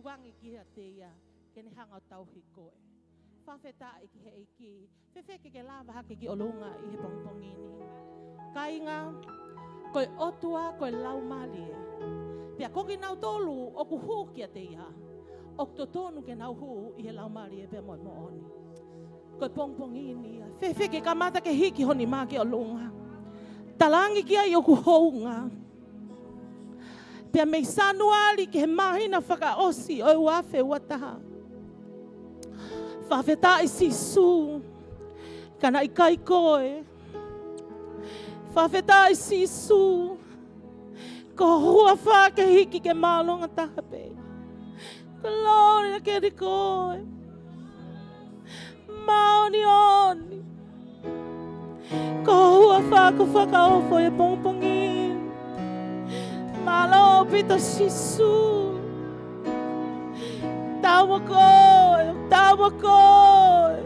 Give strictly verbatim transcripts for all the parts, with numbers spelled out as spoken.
tukuange kiate ia ke ne hanga ʻo tauhi koe. Fakafetaʻi ki he ʻEiki. Fēfē ke ke lava hake ki ʻolunga ʻi he pongipongi ni? Kāinga, ko e ʻOtua ko e Laumālie. Pea ko kinautolu ʻoku hū kiate ia, ʻoku totonu ke nau hū ʻi he Laumālie pea mo e moʻoni. Ko e pongipongi ni ia, fēfē ke kamata ke hiki ho nima ki ʻolunga? Talaange ki ai ʻoku hounga. Pea mei Sānuali ki he māhina fakaʻosi ʻo e ua afe ua taha. Fakafetaʻi Sīsū, ka naʻe ʻikai ko e. Fakafetaʻi Sīsū, ko ho huafa ke hiki ke māʻolunga taha pē. Glory kiate koe. Māʻoniʻoni. Ko ho huafa ʻoku fakaofo he pongipongi. Mālō ʻaupito Sīsū. Tau mo koe, tau mo koe.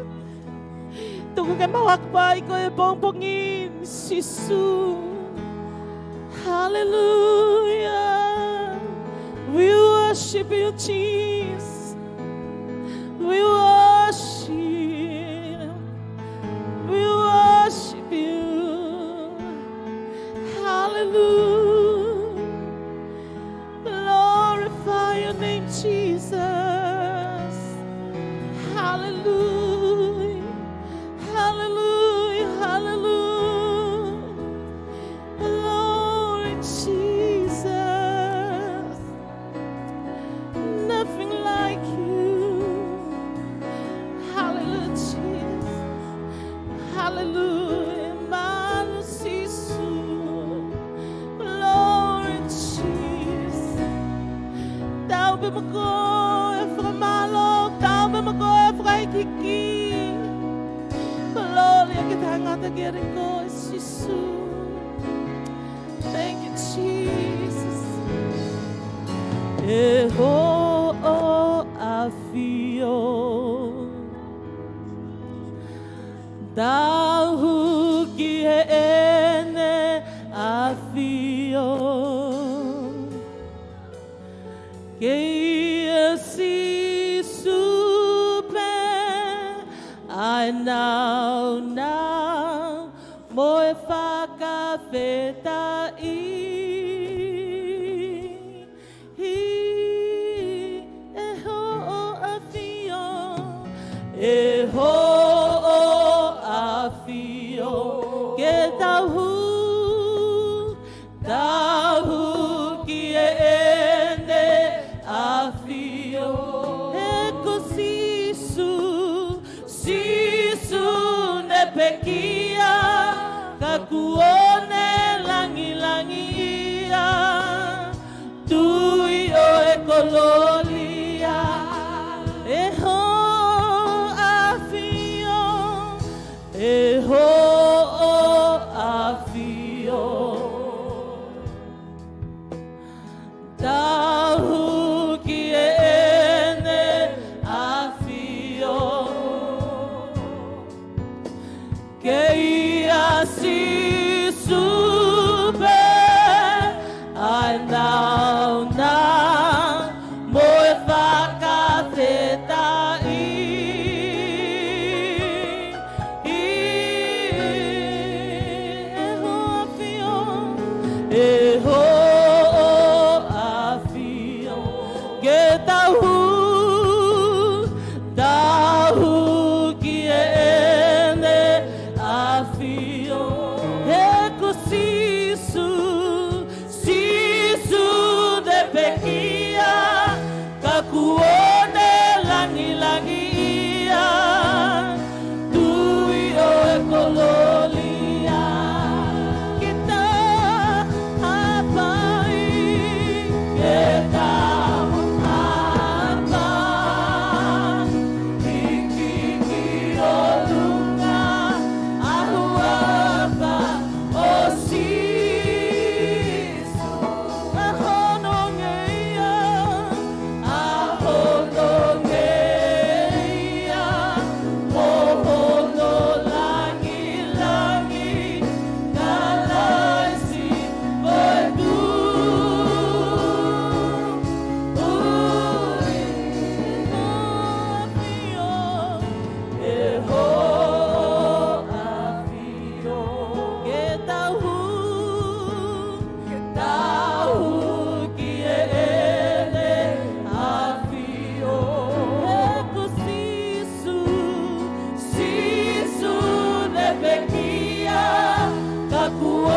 Tuku ke mau hakupai koe he pongipongi ni Sīsū. Hallelujah. We worship you, Jesus. We worship. We worship you. Hallelujah. Glorify your name, Jesus. Hallelujah. Hallelujah. Hallelujah. Glory, Jesus. Nothing like you. Hallelujah, Jesus. Hallelujah. Mālō Sīsū. Glory, Jesus. Tau pē mo koe fakamālō, tau pē mo koe fakaikiiki. Glory ke tangata kiate koe Sīsū. Thank you, Jesus. ʻE hoʻo ʻAfio, tau hū ki heʻene ʻafio. Kei ʻia Sīsū pē ʻa e nāunau mo e fakafetaʻi. ʻE hoʻo ʻAfio, ʻe hoʻo ʻAfio, ke tau hū, tau hū ki heʻene ʻAfio. He ko Sīsū, Sīsū naʻe pekia, ka kuo ne langilangiʻia. Tui ʻo e kolōlia. ʻE hoʻo ʻAfio, ʻe hoʻo ʻAfio, tau hū ki heʻene ʻAfio. Kei ʻia Sīsū pē ʻa e nāunau mo e fakafetaʻi. ʻE hoʻo ʻAfio, ʻe hoʻo ʻAfio, ke tau hū, tau hū ki heʻene ʻAfio. He ko Sīsū, Sīsū naʻe pekia, ka kuo ne langilangiʻia. Tui ʻo e kolōlia. Ke tau hū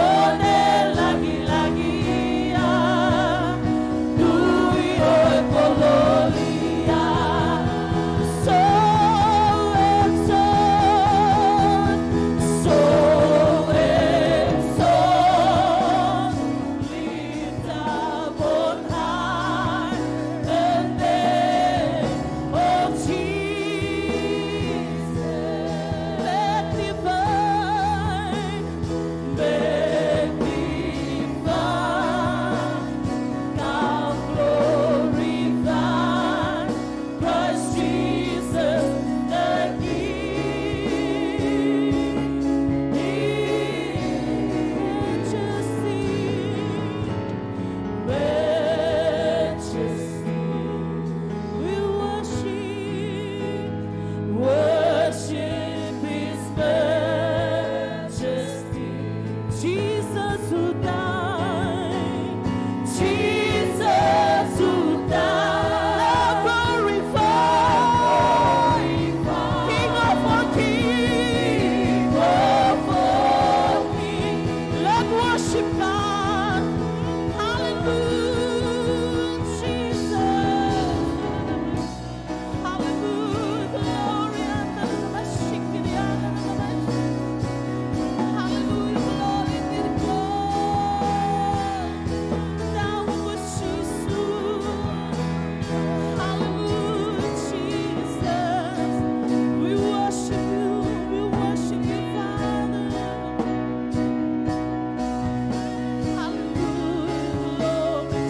ʻo ne lāngilangiʻia, nui ʻo e kolōlia. So exalted, so exalted, lift up on high the name of Jesus. Magnify, magnify, now glorify Christ Jesus the King. Majesty, majesty, we worship, worship His majesty. Jesus who died, Jesus who died. Now glorify, King of all kings, King of all kings. Let worship God. Hallelujah, Jesus. Hallelujah, glory, hallelujah, glory, glory. Hallelujah, Jesus. We worship you, we worship you, Father. Hallelujah, glory,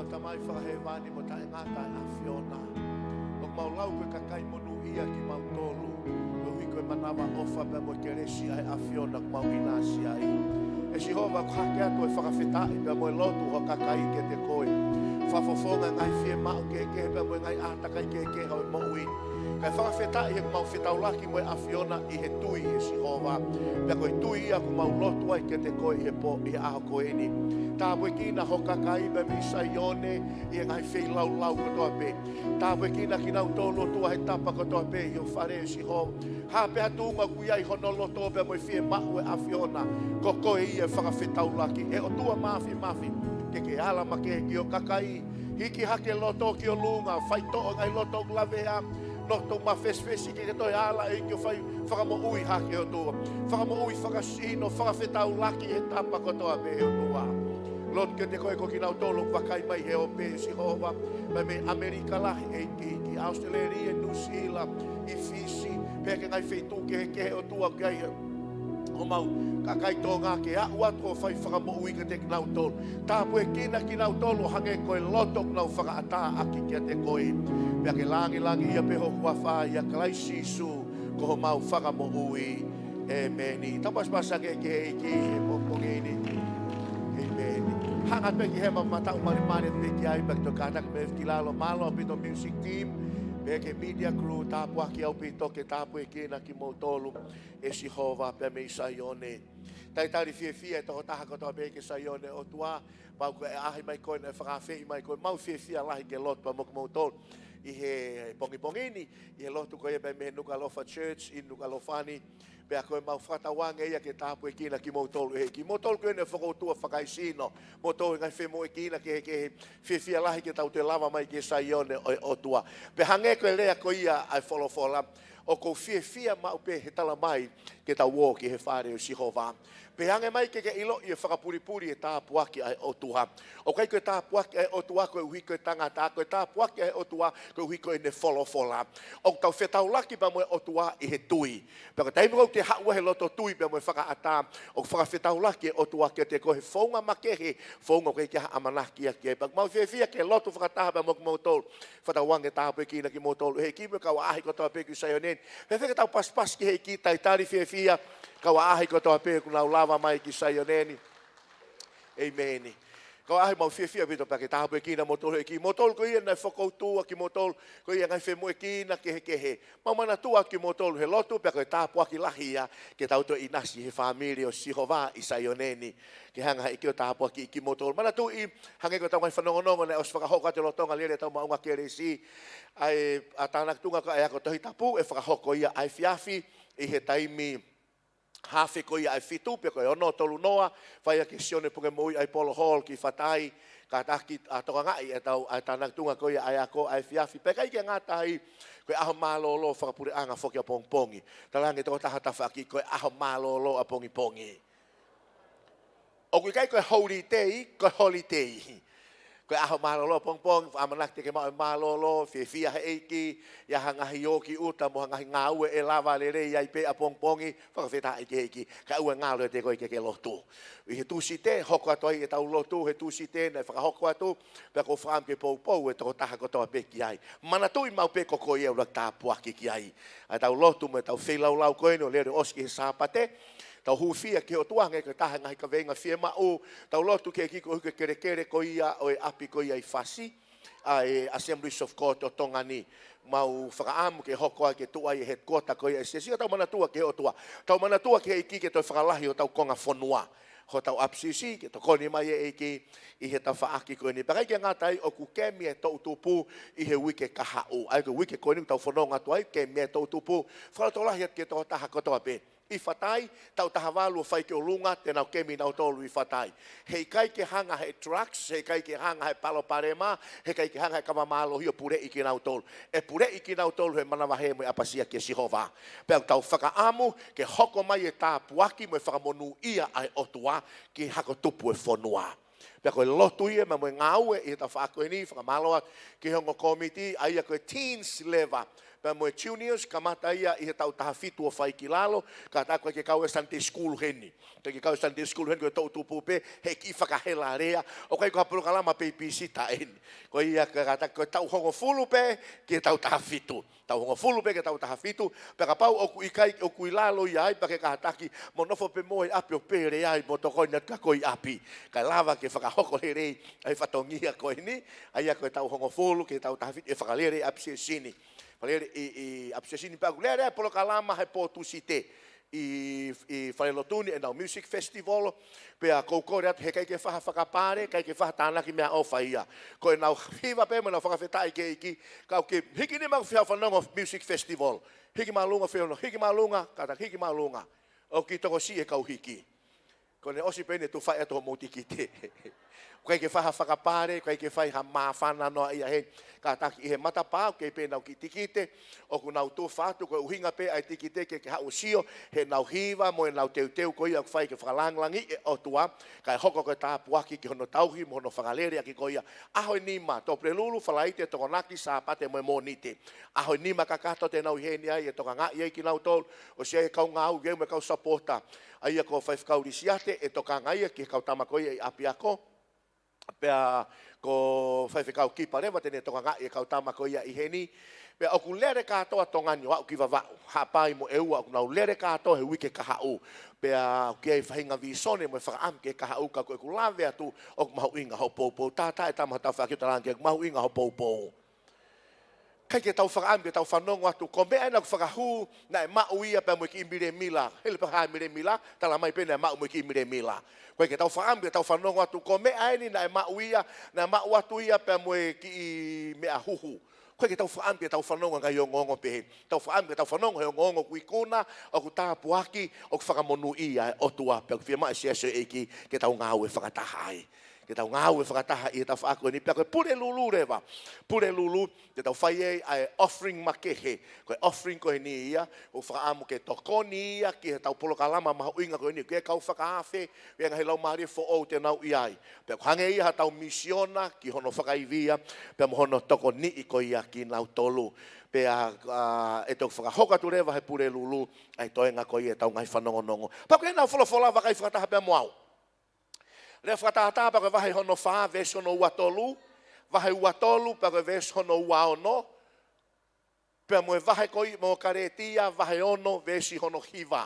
Tamai fakahēvani, mo taʻengata ʻa e ʻAfiona. ʻOku mau lau ko e kakai monūʻia kimautolu, koeʻuhi ko e manavaʻofa pea mo e kelesi ʻa e ʻAfiona ʻoku mau ʻinasi ai. ʻE Sihova, ʻoku hake atu e fakafetaʻi pea mo e lotu ʻa ho kakai kiate koe. Fakafofonga e ngaahi fiemaʻu kehekehe pea mo e ngaahi ʻātakai kehekehe ʻo e moʻui. Kae fakafetaʻi he ʻoku mau fetaulaki mo e ʻAfiona ʻi he tui, ʻe Sihova. Pea ko e tui ia ʻoku mau lotu ai kiate koe ʻi he pō, ʻi he ʻaho ko eni. Tāpuekina ho kakai pea mei Saione ʻi he ngaahi feilaulau kotoa pē. Tāpuekina kinautolu, ʻOtua, he tapa kotoa pē ʻi ho fale, ʻe Sihova. Ha pē ha tuʻunga ʻoku ʻi ai hono loto pea mo e fiemaʻu, ʻe ʻAfiona, ko koe ia e fakafetaulaki, ʻe ʻOtua Māfimafi, ke ke ala makehe ki ho kakai. Hiki hake loto ki ʻolunga, faitoʻo e ngaahi loto ʻoku lavea, loto mafesifesi, ke ke toe ala ʻEiki ʻo fai fakamoʻui hake, ʻOtua. Fakamoʻui, fakasino, fakafetaulaki he tapa kotoa pē, ʻOtua. Lotu kiate koe ko kinautolu ʻoku vakai mai he ope, ʻe Sihova, mai mei ʻAmelika lahi, ʻEiki, ki ʻAositelēlia, Nuʻusila, ʻi Fisi, pea ki he ngaahi feituʻu kehekehe, ʻOtua, ʻoku ʻi ai homau kakai Tonga, ke aʻu atu ʻo fai fakamoʻui kiate kinautolu. Tāpuekina kinautolu ʻo hangē ko e loto ʻoku nau fakaʻatā ʻaki kiate koe. Pea ke langilangiʻia pē ho huafa, ʻia Kalaisi Sīsū ko homau Fakamoʻui. ʻĒmeni. Tau pasipasi ange ki he ʻEiki he pongipongi ni. ʻĒmeni. Hanga pē ki he mataʻu malimali pē ki ai, pea ke toe kātaki mei he ki lalo. Mālō ʻaupito music team, pea ki he media crew, tāpuaki ʻaupito, ke tāpuekina kimoutolu ʻe Sihova pea mei Saione. Talitali fiefia e tokotaha kotoa pē ki Saione, ʻOtua, pau ko e ʻaʻahi mai ko eni, fakaafeʻi mai ko ē, mau fiefia lahi ke lotu pea mo kimoutolu ʻi he pongipongi ni, ʻi he lotu ko ia pea mei he Nukuʻalofa Church ʻi Nukuʻalofa ni, pea ko e mau fakatauange ia ke tāpuekina kimoutolu ʻe he ʻEiki. Moutolu ko eni ʻoku fokoutua fakaesino, moutolu ngaahi femoʻuekina kehekehe, fiefia lahi ke tau toe lava mai ki Saione ʻo e ʻOtua. Pea hangē ko e lea ko ia ʻa e folofola, ʻoku ou fiefia maʻu pē he talamai ke tau ō ki he fale ʻo Sihova. Pea hanga mai ke ke ʻiloʻi e fakapulipuli e tāpuaki ʻa e ʻOtua. ʻOku ʻikai ko e tāpuaki ʻa e ʻOtua koeʻuhi ko e tangata, ko e tāpuaki ʻa e ʻOtua koeʻuhi ko ʻene folofola. ʻOku tau fetaulaki pea mo e ʻOtua ʻi he tui. Pea ko e taimi ʻoku te haʻu ai he loto tui pea mo e fakaʻatā, ʻoku fakafetaulaki e ʻOtua kiate koe he founga makehe, founga ʻoku ʻikai ke ʻi ai ha ʻamanaki ia ki ai. Pea ʻoku mau fiefia ke lotu fakataha pea mo kimoutolu. Fakatauange tāpuekina kimoutolu ʻe he ʻEiki mo e kau ʻaʻahi kotoa pē ki Saione ni. Fēfē ke tau pasipasi ki he ʻEiki, talitali fiefia, kau ʻaʻahi kotoa pē kuo nau lava mai ki Saione ni. ʻĒmeni. Kau ʻaʻahi, mau fiefia ʻaupito pea ke tāpuekina moutolu ʻe he ʻEiki. Moutolu ko ia naʻe fokoutua, kimoutolu ko ia ngaahi femoʻuekina kehekehe. Mau manatua kimoutolu he lotu, pea ko e tāpuaki lahi ia ke tau toe ʻinasi he fāmili ʻo Sihova ʻi Saione ni. Ke hanga he ʻEiki ʻo tāpuakiʻi kimoutolu. Manatuʻi, hangē ko ʻetau ngaahi fanongonongo naʻe ʻosi fakahoko atu he lolotonga lele ʻetau maʻunga kelesi, ʻa e, ʻa e tānaki tuʻunga ko ia ʻa e ako Tohi Tapu, ʻe fakahoko ia ʻaefiafi ʻi he taimi haafe ko ia ʻa e fitu, pea ko e ono tolu noa, fai ia ki he Sione Pukemoʻui ʻAipolo Hall ki Fatai, kātaki ʻo tokangaʻi ʻetau, ʻa e tānaki tuʻunga ko ia ʻa e ako ʻaefiafi. Pea ʻikai ke ngata ai, ko e ʻaho mālōlō fakapuleʻanga foki ʻapongipongi. Talaange tokotaha tafaʻaki, ko e ʻaho mālōlō ʻapongipongi. ʻOku ʻikai ko e holiday, ko e holiday. Ko e ʻaho mālōlō ʻapongipongi, ʻamanaki te ke maʻu e mālōlō, fiefia he ʻEiki, ʻi ha ngaahi ō ki ʻuta mo ha ngaahi ngāue ʻe lava lelei ai pē ʻapongipongi, fakafetaʻi ki he ʻEiki. Kae ʻoua ʻe ngalo ʻiate koe ke ke lotu. ʻI he Tūsite, hoko atu ai ʻetau lotu he Tūsite, naʻe fakahoko atu, pea ʻoku ou fakaʻamu ke poupou e tokotaha kotoa pē ki ai. Manatuʻi maʻu pē ko koe ia ʻoku tāpuaki ki ai. ʻA ʻetau lotu mo ʻetau feilaulau ko eni ʻo lele ʻosi ki he Sāpate, tau hūfia ki he ʻOtua hangē ko e taha e ngaahi kaveinga fiemaʻu, tau lotu ki he ʻEiki koeʻuhi ko e kelekele ko ia ʻo e ʻapi ko ia ʻi Fasi, ʻa e Assemblies of God ʻo Tonga ni. Mau fakaʻamu ke hoko ai ke tuʻu ai e headquarter ko ia ʻa e siasi, ka tau manatua ki he ʻOtua. Tau manatua ki he ʻEiki ke toe fakalahi hotau konga fonua, hotau ʻapisiasi, ke tokoni mai e ʻEiki ʻi he tafaʻaki ko eni. Pea ʻikai ke ngata ai, ʻoku kemi e toʻutupu ʻi he uike kahaʻu. ʻA ia ko e uike ko eni ʻoku tau fononga atu ai, kemi e toʻutupu, fakalotolahi atu ki he tokotaha kotoa pē. ʻI Fatai, taʻu taha valu ʻo fai ki ʻolunga, te nau kemi nautolu ʻi Fatai. Heʻikai ke hanga he drugs, heʻikai ke hanga he palopalema, heʻikai ke hanga he kava mālohi ʻo puleʻi kinautolu. ʻE puleʻi kinautolu he manavahē mo e ʻapasia kia Sihova. Pea ʻoku tau fakaʻamu ke hoko mai e tāpuaki mo e fakamonūʻia ʻa e ʻOtua ki he hako tupu e fonua. Pea ko e lotu ia mo e ngāue ʻi he tafaʻaki ko eni, fakamālō atu ki he ongo kōmiti, ʻa ia ko e teens level. Pea mo e juniors, kamata ia ʻi he taʻu taha fitu ʻo fai ki lalo, kātaki ʻoku ʻikai ke kau e Sunday school heni. ʻIkai ke kau e Sunday school heni, ko e toʻutupu pē, he kiʻi fakahela lea. ʻOku ʻikai ko ha polokalama pē ʻi pīsita eni. Ko ia kātaki ko e taʻu hongofulu pē ki he taʻu taha fitu. Taʻu hongofulu pē ki he taʻu taha fitu, pea kapau ʻoku ʻikai, ʻoku ʻi lalo ia ai, pea ke kātaki mo nofo pē mo e ʻapi ʻo pele ai mo tokoni atu kia koe ʻi ʻapi. Kae lava ke fakahoko lelei ʻa e fatongia ko eni, ʻa ia ko e taʻu hongofulu ki he taʻu taha fitu ʻe fakalele ʻi ʻapi siasi ni. Fakalele ʻi, ʻi ʻapi siasi ni pea ʻoku lele ʻa e polokalama he pō Tūsite ʻi, ʻi falelotu ni ʻenau music festival, pea ʻoku ou kole atu he ʻikai ke fai ha fakapale, ʻikai ke fai ha tānaki meʻaʻofa ia. Ko ʻenau hiva pē mo ʻenau fakafetaʻi ki he ʻEiki, ka ʻoku ke hiki nima ʻoku fiha fanongo music festival. Hiki māʻolunga fiha no, hiki māʻolunga, kātaki hiki māʻolunga. ʻOku kiʻi tokosiʻi e kau hiki. Ko ʻene ʻosi pē ʻene tufa atu hoʻomou tikite. ʻOku ʻikai ke fai ha fakapale, ʻoku ʻikai ke fai ha māfana noa ia he kātaki ʻi he matapā, ʻoku kei pē ʻenau kiʻi tikite, ʻoku nau tufa atu, ko e ʻuhinga pē ʻa e tikite ke, ke haʻu ʻo sio, heʻenau hiva mo ʻenau teuteu ko ia ʻoku fai ke fakalāngilangiʻi e ʻOtua, kae hoko ko e tāpuaki ki hono tauhi mo hono fakalele ʻaki ko ia. ʻAho ʻe nima, Tupulelulu, Falaite, Tokonaki, Sāpate mo e Mōnite. ʻAho ʻe nima kakato te nau ʻi heni ai ʻe tokangaʻi ai kinautolu, ʻosi ʻi ai e kau ngāue mo e kau sapota. ʻA ia ko Faifekau Lisiate ʻe tokanga ia ki he kau tama ko ia ʻi ʻapiako. Pea ko Faifekau Kipa leva te ne tokangaʻi e kau tama ko ia ʻi heni. Pea ʻoku lele kātoa Tonga ni ʻo aʻu ki Vavaʻu. Haʻapai mo ʻEua ʻoku nau lele kātoa he uike kahaʻu. Pea ʻoku ʻi ai e faʻahinga vīsone mo e fakaʻamu ke kahaʻu ka ko ʻeku lave atu ʻoku mahuʻinga hoʻo poupou. Tātā e tama hotau faʻakiu talaange ʻoku mahuʻinga hoʻo poupou. ʻIkai ke tau fakaʻamu ke tau fanongo atu, ko e meʻa ena ʻoku fakahū, naʻe maʻu ia pea mo e kiʻi milemila. Hele pē ha milemila, tala mai pē naʻe maʻu mo e kiʻi milemila. ʻIkai ke tau fakaʻamu ke tau fanongo atu, ko e meʻa eni naʻe maʻu ia, naʻe maʻu atu ia pea mo e kiʻi meʻa huhu. ʻIkai ke tau fakaʻamu ke tau fanongo ngaahi ongoongo pehē. Tau fakaʻamu ke tau fanongo he ongoongo ʻoku ikuna, ʻoku tāpuaki, ʻoku fakamonūʻia e ʻOtua, pea ʻoku fiemaʻu e siasi ʻo e ʻEiki ke tau ngāue fakataha ai. Ke tau ngāue fakataha ʻi he tafaʻaki ko eni, pea ko e Pulelulu leva. Pulelulu, te tau fai ai ʻa e offering makehe. Ko e offering ko eni ia, ʻoku fakaʻamu ke tokoni ia ki he tau polokalama mahuʻinga ko eni, ki he kau fakaafe, ki he ngaahi laumālie foʻou te nau ʻi ai. Pea ʻoku hangē ia ha tau misiona ki hono fakaivia, pea mo hono tokoniʻi ko ia kinautolu. Pea, ʻa, ʻe toki fakahoko atu leva he Pulelulu, ʻa e toenga ko ia e tau ngaahi fanongonongo. Pea ko ʻenau folofola vakai fakataha pea mo au. Lea fakatātā pea ko e vahe hono fā, veesi hono ua tolu, vahe ua tolu pea ko e veesi hono ua ono, pea mo e vahe ko ia mo Kalētia, vahe ono, veesi hono hiva.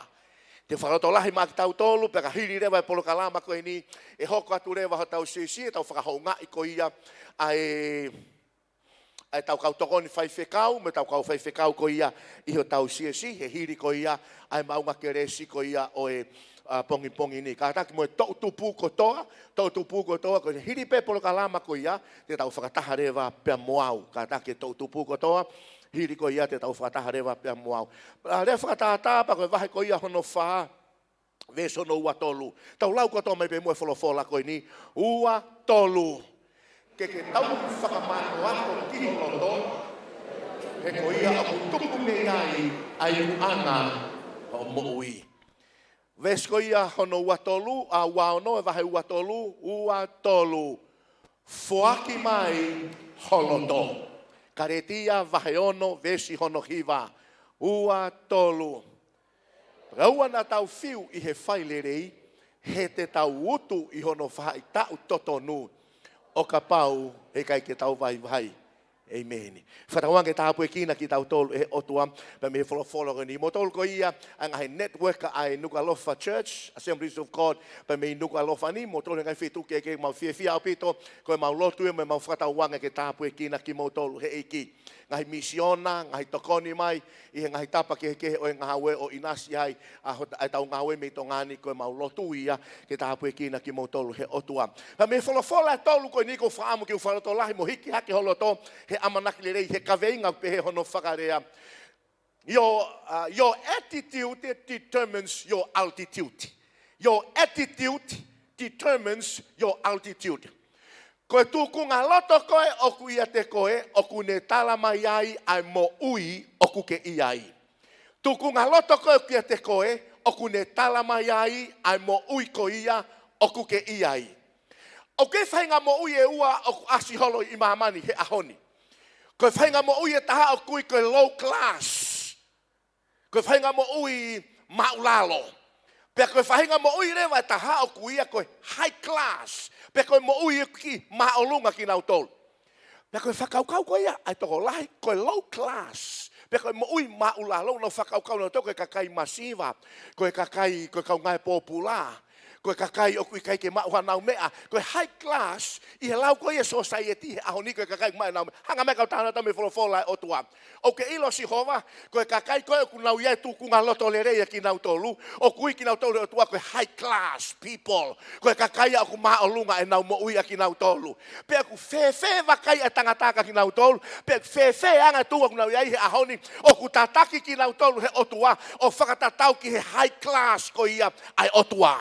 Te u fakalotolahi maʻa kitautolu, pea ka hili leva e polokalama ko eni, ʻe hoko atu leva hotau siasi, ʻe tau fakahoungaʻi ko ia, ʻa e ʻa e tau kau tokoni faifekau, mo e tau kau faifekau ko ia ʻi hotau siasi, he hili ko ia, ʻa e maʻunga kelesi ko ia ʻo e, ʻa, pongipongi ni. Kātaki mo e toʻutupu kotoa, toʻutupu kotoa, ko e hili pē polokalama ko ia, te tau fakataha leva pea mo au. Kātaki e toʻutupu kotoa, hili ko ia te tau fakataha leva pea mo au. ʻA, lea fakatātā pea ko e vahe ko ia hono fā, veesi hono ua tolu. Tau lau kotoa mai pē muʻa e folofola ko eni. Ua tolu. Ke ke tau fakamātoato ki ho loto, he ko ia ʻoku tupu mei ai ʻa e ikuʻanga ʻo e moʻui. Veesi ko ia hono ua tolu, ʻa, ua ono, e vahe ua tolu, ua tolu. Foaki mai ho loto. Kalētia vahe ono, veesi hono hiva. Ua tolu. Pea ʻoua naʻa tau fiu ʻi he fai lelei, he te tau utu ʻi hono faʻahitaʻu totonu, ʻo kapau he ʻikai ke tau vaivai. ʻĒmeni. Fakatauange ke tāpuekina kitautolu ʻe he ʻOtua, pea mei he folofola ko eni. Moutolu ko ia, ʻa e ngaahi network ʻa e Nukuʻalofa Church, Assemblies of God, pea mei Nukuʻalofa ni, moutolu he ngaahi feituʻu kehekehe, mau fiefia ʻaupito, ko e mau lotu ia mo e mau fakatauange ke tāpuekina kimoutolu ʻe he ʻEiki. Ngaahi misiona, ngaahi tokoni mai, ʻi he ngaahi tapa kehekehe ʻo e ngāue ʻo ʻinasi ai, ʻa hot-, ʻa e tau ngāue mei Tonga ni ko e mau lotu ia, ke tāpuekina kimoutolu ʻe he ʻOtua. Pea mei he folofola ʻe tolu ko eni ʻoku ou fakaʻamu ke u fakalotolahi mo hiki hake ho loto, he ʻamanaki lelei, he kaveinga pehē hono fakalea. Your, uh, your attitude determines your altitude. Your attitude determines your altitude. Ko e tūkunga loto ko ē ʻoku ʻiate koe, ʻoku ne tala mai ai ʻa e moʻui ʻoku ke ʻi ai. Tūkunga loto ko ē ʻoku ʻiate koe, ʻoku ne tala mai ai ʻa e moʻui ko ia ʻoku ke ʻi ai. ʻOku ʻi ai e faʻahinga moʻui ʻe ua ʻoku ʻasi holo ʻi māmani he ʻaho ni. Ko e faʻahinga moʻui ʻe taha ʻoku ui ko e low class. Ko e faʻahinga moʻui māʻulalo. Pea ko e faʻahinga moʻui leva ʻe taha ʻoku ui ia ko e high class. Pea ko e moʻui ʻoku māʻolunga kinautolu. Pea ko e fakakaukau ko ia ʻa e tokolahi, ko e low class. Pea ko e moʻui māʻulalo, nau fakakaukau nautolu ko e kakai masiva, ko e kakai, ko e kaungā pōpula, ko e kakai ʻoku ʻikai ke maʻu haʻanau meʻa, ko e high class, ʻi he lau ko ia society he ʻaho ni ko e kakai maʻu ʻenau meʻa. Hanga mai kau talanoa atu mei he folofola ʻa e ʻOtua. ʻOkú ke ʻilo Sihova, ko e kakai ko ē ʻoku nau ʻi ai e tūkunga loto lelei ʻa kinautolu, ʻoku ui kinautolu ʻe he ʻOtua ko e high class people. Ko e kakai ia ʻoku māʻolunga ʻenau moʻui ʻa kinautolu. Pea ʻoku fēfē vakai ʻa e tangata kia kinautolu, pea ʻoku fēfē anga e tuʻunga ʻoku nau ʻi ai he ʻaho ni, ʻoku tataki kinautolu ʻe he ʻOtua, ʻo fakatatau ki he high class ko ia ʻa e ʻOtua.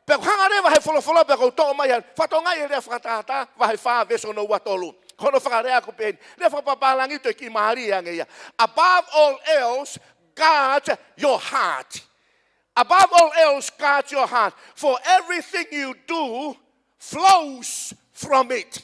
Pea ʻoku hanga leva he folofola pea ʻoku toʻo mai ha, fatongia ʻi he Lea Fakatātā, vahe fā, veesi hono ua tolu. Ko hono fakalea ʻoku pehē ni, lea fakapapālangi toe kiʻi mālie ange ia. Above all else, guard your heart. Above all else, guard your heart. For everything you do flows from it.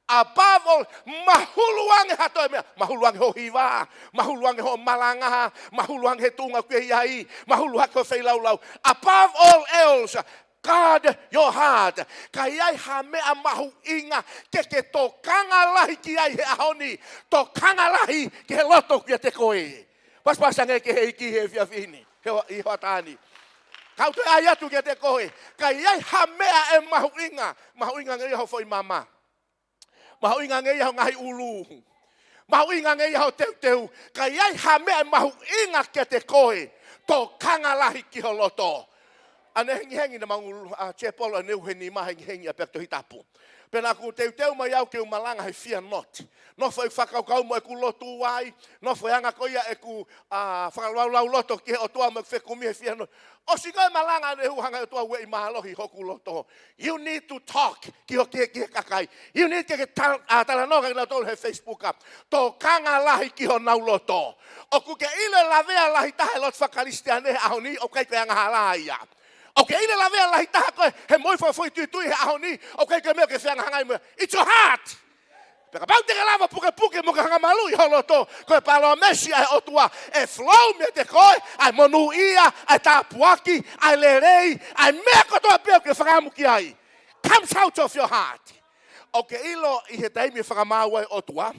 Above all, mahulu ange ha toe meʻa, mahulu ange hoʻo hiva, mahulu ange hoʻo malanga, mahulu ange he tuʻunga ʻoku ke ʻi ai, mahulu ange hoʻo feilaulau. Above all else, guard your heart. Ka ʻi ai ha meʻa mahuʻinga ke ke tokanga lahi ki ai he ʻaho ni, tokanga lahi ki he loto kiate koe. Pasipasi ange ki he ʻEiki he efiafi ni, he ʻi hoʻatā ni. Kau toe ʻai atu kiate koe, ka ʻi ai ha meʻa ʻe mahuʻinga, mahuʻinga ange ia hoʻo foʻi mama. Mahuʻinga ange ia hoʻo ngaahi ʻulu. Mahuʻinga ange ia hoʻo teuteu. Ka ʻi ai ha meʻa ʻe mahuʻinga kiate koe, tokanga lahi ki ho loto. ʻAnehengihengi naʻa mau ngulu, ʻa Tiepolo ʻaneuhu he nima hengihengi ʻa pea Tohi Tapu. Pea naʻá ku teuteu mai au ke u malanga he fear not. Nofo ʻeku fakakaukau mo ʻeku lotu ai, nofo e anga ko ia ʻeku, ʻa, fakalaulauloto ki he ʻOtua mo ʻeku fekumi he fear not. ʻOsi ko e malanga ʻaneuhu hanga ʻe he ʻOtua ʻo ueʻi mālohi hoku loto. You need to talk ki ho, ki, ki he kakai. You need ke, ke tal-, ʻa, talanoa kia kinautolu he Facebook ʻa. Tokanga lahi ki honau loto. ʻOkú ke ʻilo e lavea lahi taha e lotu faka-Kalisitiane he ʻaho ni, ʻoku ʻikai ko e angahala ia. ʻOkú ke ʻilo e lavea lahi taha ko ē he moʻui fakafoʻituitui he ʻaho ni, ʻoku ʻikai ko e meʻa ʻoku ke feangahangai mo ia. It's your heart. Pea kapau te ke lava pukepuke mo ke hanga maluʻi ho loto, ko e palōmesi ʻa e ʻOtua, ʻe flow meiate koe ʻa e monūʻia, ʻa e tāpuaki, ʻa e lelei, ʻa e meʻa kotoa pē ʻoku ke fakaʻamu ki ai. Comes out of your heart. ʻOkú ke ʻilo ʻi he taimi ʻe fakamaau ai e ʻOtua,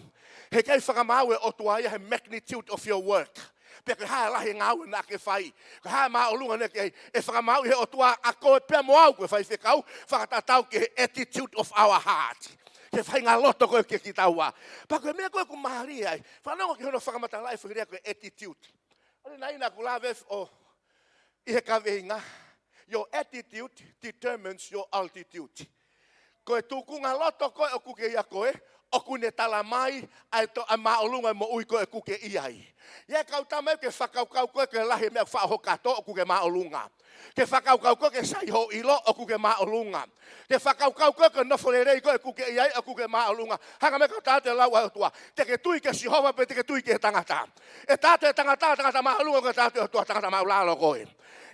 he ʻikai fakamaau e ʻOtua ia he magnitude of your work. Pe ko e hā e lahi e ngāue naʻá ke fai, ko e hā e māʻolunga naʻá ke ʻi ai, ʻe fakamaauʻi ʻe he ʻOtua ʻa koe pea mo au ko e faifekau, fakatatau ki he attitude of our heart. Ki he faʻahinga loto ko ē ʻoku ʻiate kitaua. Pea ko e meʻa ko ē ʻoku mālie ai, fanongo ki hono fakamatalaʻi e foʻi lea ko e attitude. ʻA ia naʻá ku lave ʻo ʻi he kaveinga, your attitude determines your altitude. Ko e tūkunga loto ko ē ʻoku ke ʻi ai ko ē, ʻokú ne talamai ʻa e to-, ʻa e māʻolunga e moʻui ko ē ʻoku ke ʻi ai. ʻI he kau tama ē ke fakakaukau ko ē ko e lahi e meʻa ʻoku faʻa ʻi ho kato ʻoku ke māʻolunga. Ke fakakaukau ko ē ke sai hoʻo ʻilo ʻoku ke māʻolunga. Ke fakakaukau ko ē ko e nofo lelei ko ē ʻoku ke ʻi ai ʻoku ke māʻolunga. Hanga mai kau tala atu e lau ʻa e ʻOtua. Te ke tui kia Sihova pe te ke tui ki he tangata. ʻE tala atu e tangata, tangata māʻolunga koe, tala atu e ʻOtua, tangata māʻulalo koe.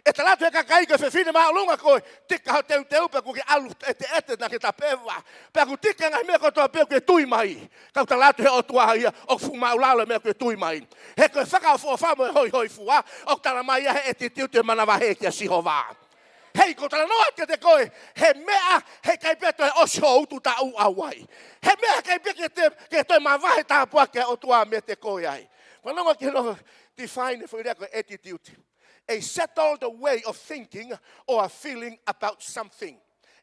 ʻE tala atu e kakai ko e fefine māʻolunga koe, tika hoʻo teuteu pea ʻokú ke ʻalu ʻeteʻete naʻá ke tapeva. Pea ʻoku tika e ngaahi meʻa kotoa pē ʻoku ke tui mai. Kau tala atu ʻe he ʻOtua ia, ʻoku fuʻu māʻulalo e meʻa ʻoku ke tui mai. He ko e fakaʻofoʻofa mo e hoihoifua, ʻoku talamai ia he attitude e manavahē kia Sihova. Hei, ʻoku ou talanoa kiate koe, he meʻa, he ʻikai pē toe ʻosi hoʻo utu taʻu ʻauai. He meʻa, he ʻikai pē ke te, ke toe mavahe tāpuaki ʻa e ʻOtua meiate koe ai. Fanongo ki hono define e foʻi lea ko e attitude. A settled way of thinking or a feeling about something.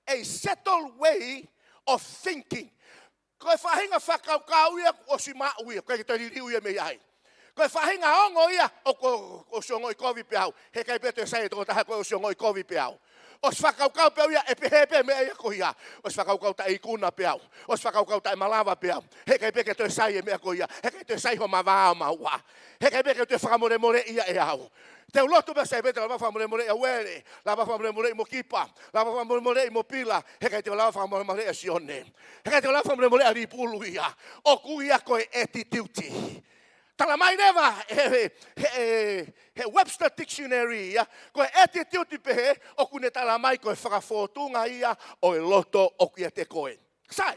A settled way of thinking. Ko e faʻahinga fakakaukau ia kuo ʻosi maʻu ia, ʻoku ʻikai ke toe liliu ia mei ai. Ko e faʻahinga ongo ia, ʻoku, ʻoku ʻosi ongoʻi kovi pē au. He ʻikai pē toe sai e tokotaha ko ē, ʻosi ongoʻi kovi pē au. ʻOsi fakakaukau pē au ia, ʻe pehē pē meʻa ia ko ia. ʻOsi fakakaukau taʻeikuna pē au. ʻOsi fakakaukau taʻemalava pē au. He ʻikai pē ke toe sai e meʻa ko ia. He ʻikai toe sai hoʻo mavā ʻo maua. He ʻikai pē ke toe fakamolemoleʻi ia ʻe au. Te u lotu pē sai pē te u lava fakamolemoleʻi ʻa Uele. Lava fakamolemoleʻi mo Kipa. Lava fakamolemoleʻi mo Pila. He ʻikai te u lava fakamolemoleʻi ʻa Sione. He ʻikai te u lava fakamolemoleʻi ʻa Lipulu ia. ʻOku ia ko e attitude. Talamai leva he, he, he, he Webster Dictionary ia, ko e attitude pehē ʻokú ne talamai ko e fakafōtunga ia ʻo e loto ʻoku ʻiate koe. Sai,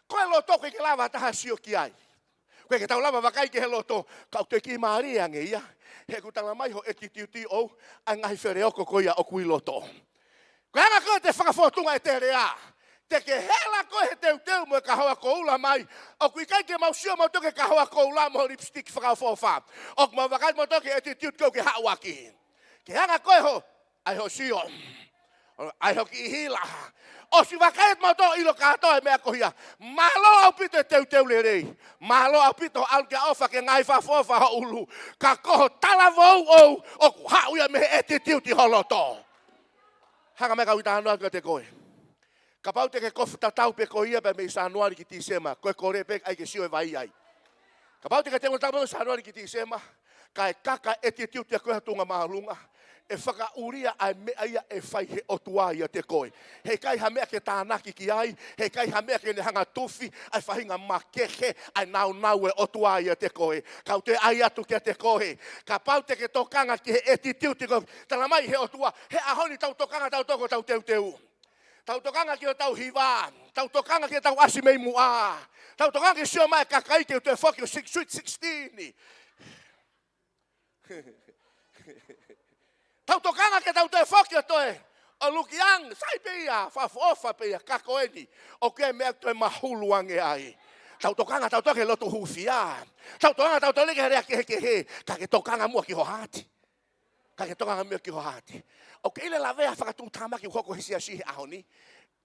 ko e loto ʻoku ʻikai ke lava ha taha ʻo sio ki ai. Ko e ke tau lava vakai ki he loto, ka ʻoku te kiʻi mālie ange ia. He ʻoku tala mai ho attitude ʻoʻou, ʻa e ngaahi feleoko ko ia ʻoku ʻi loto. Ko e anga ko ē te fakafōtunga e teleʻa. Te ke hela koe he teuteu mo e kahoa koula mai. ʻOku ʻikai ke mau sio mautolu ki he kahoa koula mo e lipstick fakaʻofoʻofa. ʻOku mau vakai mautolu ki he attitude ko ē ʻoku ke haʻu ʻaki. Ko e anga ko ē ho, ʻa e ho sio. ʻA e ho kiʻi hila. ʻOsi vakai atu mautolu ʻilo kātoa e meʻa ko ia. Mālō ʻaupito e teuteu lelei. Mālō ʻaupito ʻalu ke ʻofa ke ngaahi fakaʻofoʻofa ho ʻulu. Ka ko ho talavou ʻoʻou, ʻoku haʻu ia mei he attitude ho loto. Hanga mai kau kiʻi talanoa kiate koe. Kapau te ke kofu tatau pē ko ia pē mei Sānuali ki Tīsema, ko e kole pē ʻai ke sio e vai ai. Kapau te ke teu tatau pē Sānuali ki Tīsema, kae kaka e attitude ʻa koe ha tuʻunga māʻolunga, ʻe fakaʻulia ʻa e meʻa ia ʻe fai he ʻOtua ʻiate koe. Heʻikai ha meʻa ke tānaki ki ai, heʻikai ha meʻa ke ne hanga tufi ʻa e faʻahinga makehe ʻa e nāunau e ʻOtua ʻiate koe. Kau toe ʻai atu kiate koe. Kapau te ke tokanga ki he attitude ko ē, tala mai he ʻOtua, he ʻaho ni tau tokanga tautolu ki hotau teuteu. Tau tokanga ki hotau hiva. Tau tokanga ki hotau ʻasi mei muʻa. Tau tokanga ke sio mai e kakai ke toe foki ʻo six, Sweet sixteen. Tau tokanga ke tau toe foki ʻo toe ʻo lukiang, sai pē ia, fakaʻofoʻofa pē ia, ka ko eni, ʻoku ʻi ai e meʻa toe mahulu ange ai. Tau tokanga tautolu ki he loto hūfia. Tau tokanga tautolu ki he lea kehekehe, ka ke tokanga muʻa ki ho haati. Ka ke tokanga muʻa ki ho haati. ʻOku ʻi ai e lavea fakatuʻutāmaki ʻoku hoko he siasi he ʻaho ni.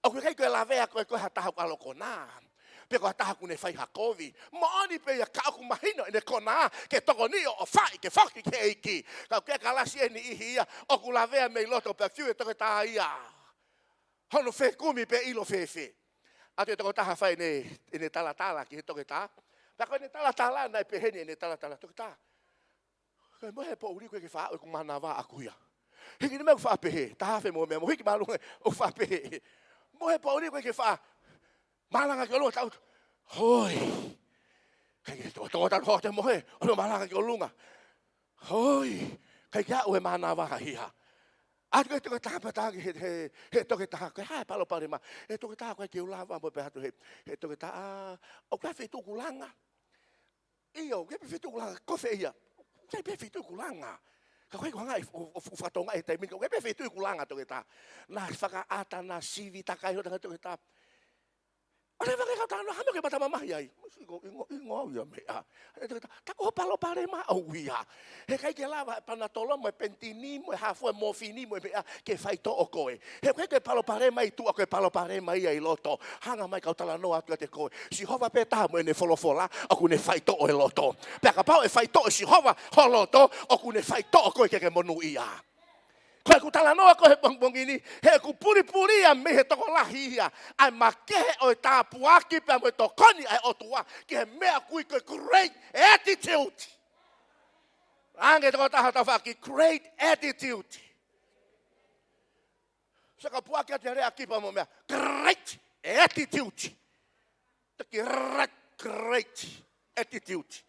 ʻOku ʻikai ko e lavea ko ē ko ha taha ʻoku ʻalu ʻo konā. Pe ko ha taha ʻoku ne fai ha kovi. Moʻoni pē ia ka ʻoku mahino ʻene konā ke tokoniʻi ʻo ʻofaʻi ke foki ki he ʻEiki. Ka ʻoku ʻikai ke lasi ʻe niʻihi ia. ʻOku lavea mei loto pea fiu e toketā ia. Hono fekumi pē ʻilo fēfē. ʻAtu e tokotaha fai ʻene, ʻene talatala ki he toketā. Pea ko ʻene talatala naʻe pehē ni ʻene talatala, toketā, ko e mohe poʻuli ko ē ke faʻa ʻoku mānava ʻaku ia. Hiki ni meʻa ʻoku faʻa pehē, taha afe mo e meʻa mo hiki mālunga ʻoku faʻa pehē. Mohe poʻuli ko ē ke faʻa malanga ki ʻolunga tau. Hoi. ʻIkai ke tō, tō tanu ho te mohe, ʻo malanga ki ʻolunga. Hoi. ʻIkai ke aʻu e mānava ia. ʻAtu e toketā pea talaange he, he, he toketā, ko e hā e palopalema. He toketā ko e ke u lava mo pehē atu he, he toketā, ʻoku ʻi ai e feituʻu ʻoku langa. ʻIo, ʻoku ʻi ai pē feituʻu ʻoku langa, ko fē ia? ʻOku ʻi ai pē feituʻu ʻoku langa. Ka ko e ko e hanga ʻo, ʻo, ʻo, ʻo fakatonga e taimi, ʻoku ʻi ai pē feituʻu ʻoku langa toketā. Naʻe fakaʻata, naʻe sivi takai hota toketā. ʻO leva ke kau talanoa, hā e meʻa ʻoku ke mata mamahi ai? Mou sio, ʻingo, ʻingo au ia meʻa. He toketā, tā ko hoʻo palopalema ʻoʻou ia. Heʻikai ke lava e panatolo mo e penitini mo e hafua e mofini mo e meʻa ke faitoʻo koe. He ko e palopalema ʻi tuʻa, ko e palopalema ia ʻi loto. Hanga mai kau talanoa atu kiate koe. Sihova pē taha mo ʻene folofola, ʻoku ne faitoʻo e loto. Pea kapau ʻe faitoʻo ʻe Sihova ho loto, ʻoku ne faitoʻo koe ke ke monūʻia. Ko ʻeku talanoa ko ē he pongipongi ni, he ʻoku pulipuli ia mei he tokolahi ia ʻa e makehe ʻo e tāpuaki pea mo e tokoni ʻa e ʻOtua ki he meʻa ʻoku ui ko e great attitude. Ange tokotaha tafaʻaki, great attitude. Saka puake atu e lea ʻaki pea mo e meʻa, great attitude. Taki great, great attitude.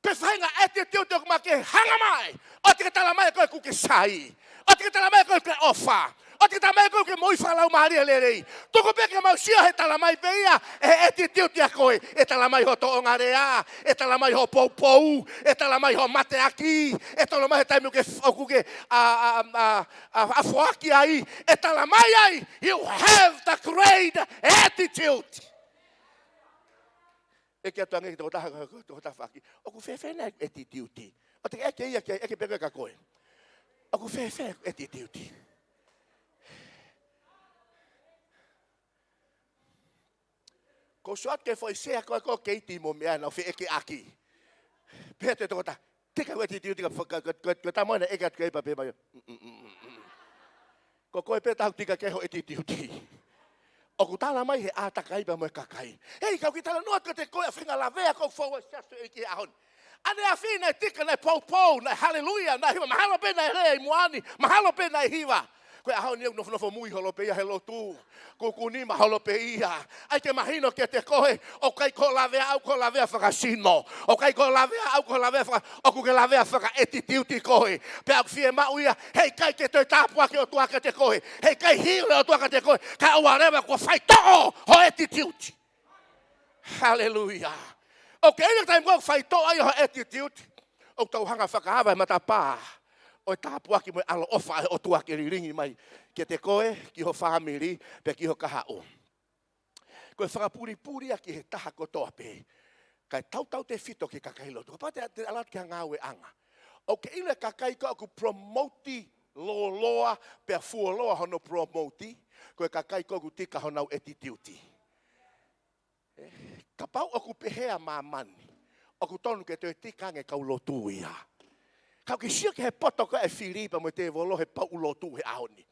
Pe faʻahinga attitude ʻoku makehe, hanga mai. ʻOua te ke tala mai ʻe koe ʻoku ke sai. ʻOua te ke tala mai ʻe koe ʻoku ke ʻofa. ʻOua te ke tala mai ʻe koe ʻoku ke moʻui fakalaumālie lelei. Tuku pē ke mau sio he tala mai pē ia ʻe he attitude ʻa koe. ʻE tala mai ho tōʻonga lea. ʻE tala mai ho poupou. ʻE tala mai ho mateaki. ʻE tala mai he taimi ʻoku ke, ʻoku ke, a, a, a, a, a foaki ai. ʻE tala mai ai. You have the great attitude. ʻEke atu ange ki he tokotaha, tokotaha tafaʻaki. ʻOku fēfē nai e attitude? ʻOua te ke ʻeke ia ki ai, ʻeke pē koe kia koe. ʻOku fēfē e attitude? Ko e sio atu ki he foʻi sea ko ē ko ē kei timo meʻa naʻa nau feʻekeʻaki. Pehē atu e tokotaha, tika e attitude ka, ka, ka, ka, ka tā mo ʻene ʻeke atu ki ai pea pehē mai. Mm, mm, mm, mm, mm. Ko koe pē taha ʻoku tika ki ai ho attitude. ʻOku tala mai he ʻātakai pea mo e kakai. Hei, kau kiʻi talanoa atu kiate koe ʻa e faʻahinga lavea ʻoku fou ai e siasi ʻi he ʻaho ni. ʻAneafi naʻe tika, naʻe poupou, naʻe haleluia, naʻe hiva, mahalo pē naʻe lea ʻi muʻa ni, mahalo pē naʻe hiva. Ko e ʻaho ni ʻoku nofonofo mui holo pē ia he lotu. Kuku nima holo pē ia. ʻAi ke mahino kiate koe, ʻoku ʻikai ko e lavea ʻaʻau ko e lavea fakasino. ʻOku ʻikai ko e lavea ʻaʻau ko e lavea faka-, ʻoku ke lavea faka-attitude koe. Pea ʻoku fiemaʻu ia, heʻikai ke toe tāpuaki e ʻOtua kiate koe. Heʻikai hili e ʻOtua kiate koe. Kae ʻoua leva kuo faitoʻo ho attitude. Haleluia. ʻOku ke ʻilo e taimi ko ē ʻoku faitoʻo ai ho attitude, ʻoku tau hanga ʻo fakaava e matapā ʻo e tāpuaki mo e ʻaloʻofa ʻa e ʻOtua ke lilingi mai kiate koe, ki ho fāmili, pea ki ho kahaʻu. Ko e fakapulipuli ia ki he taha kotoa pē, kae tautautefito ki he kakai lotu. Kapau te, te ʻalu atu ki ha ngāueʻanga, ʻoku ke ʻilo e kakai ko ē ʻoku promote lōloa, pea fuoloa hono promote, ko e kakai ko ē ʻoku tika honau attitude. Ē, kapau ʻoku pehē ʻa māmani, ʻoku tonu ke toe tika ange kau lotu ia. Ka ʻoku ke sio ki he poto ko ē ʻa e fili pea mo e tēvolo he pauʻu lotu he ʻaho ni.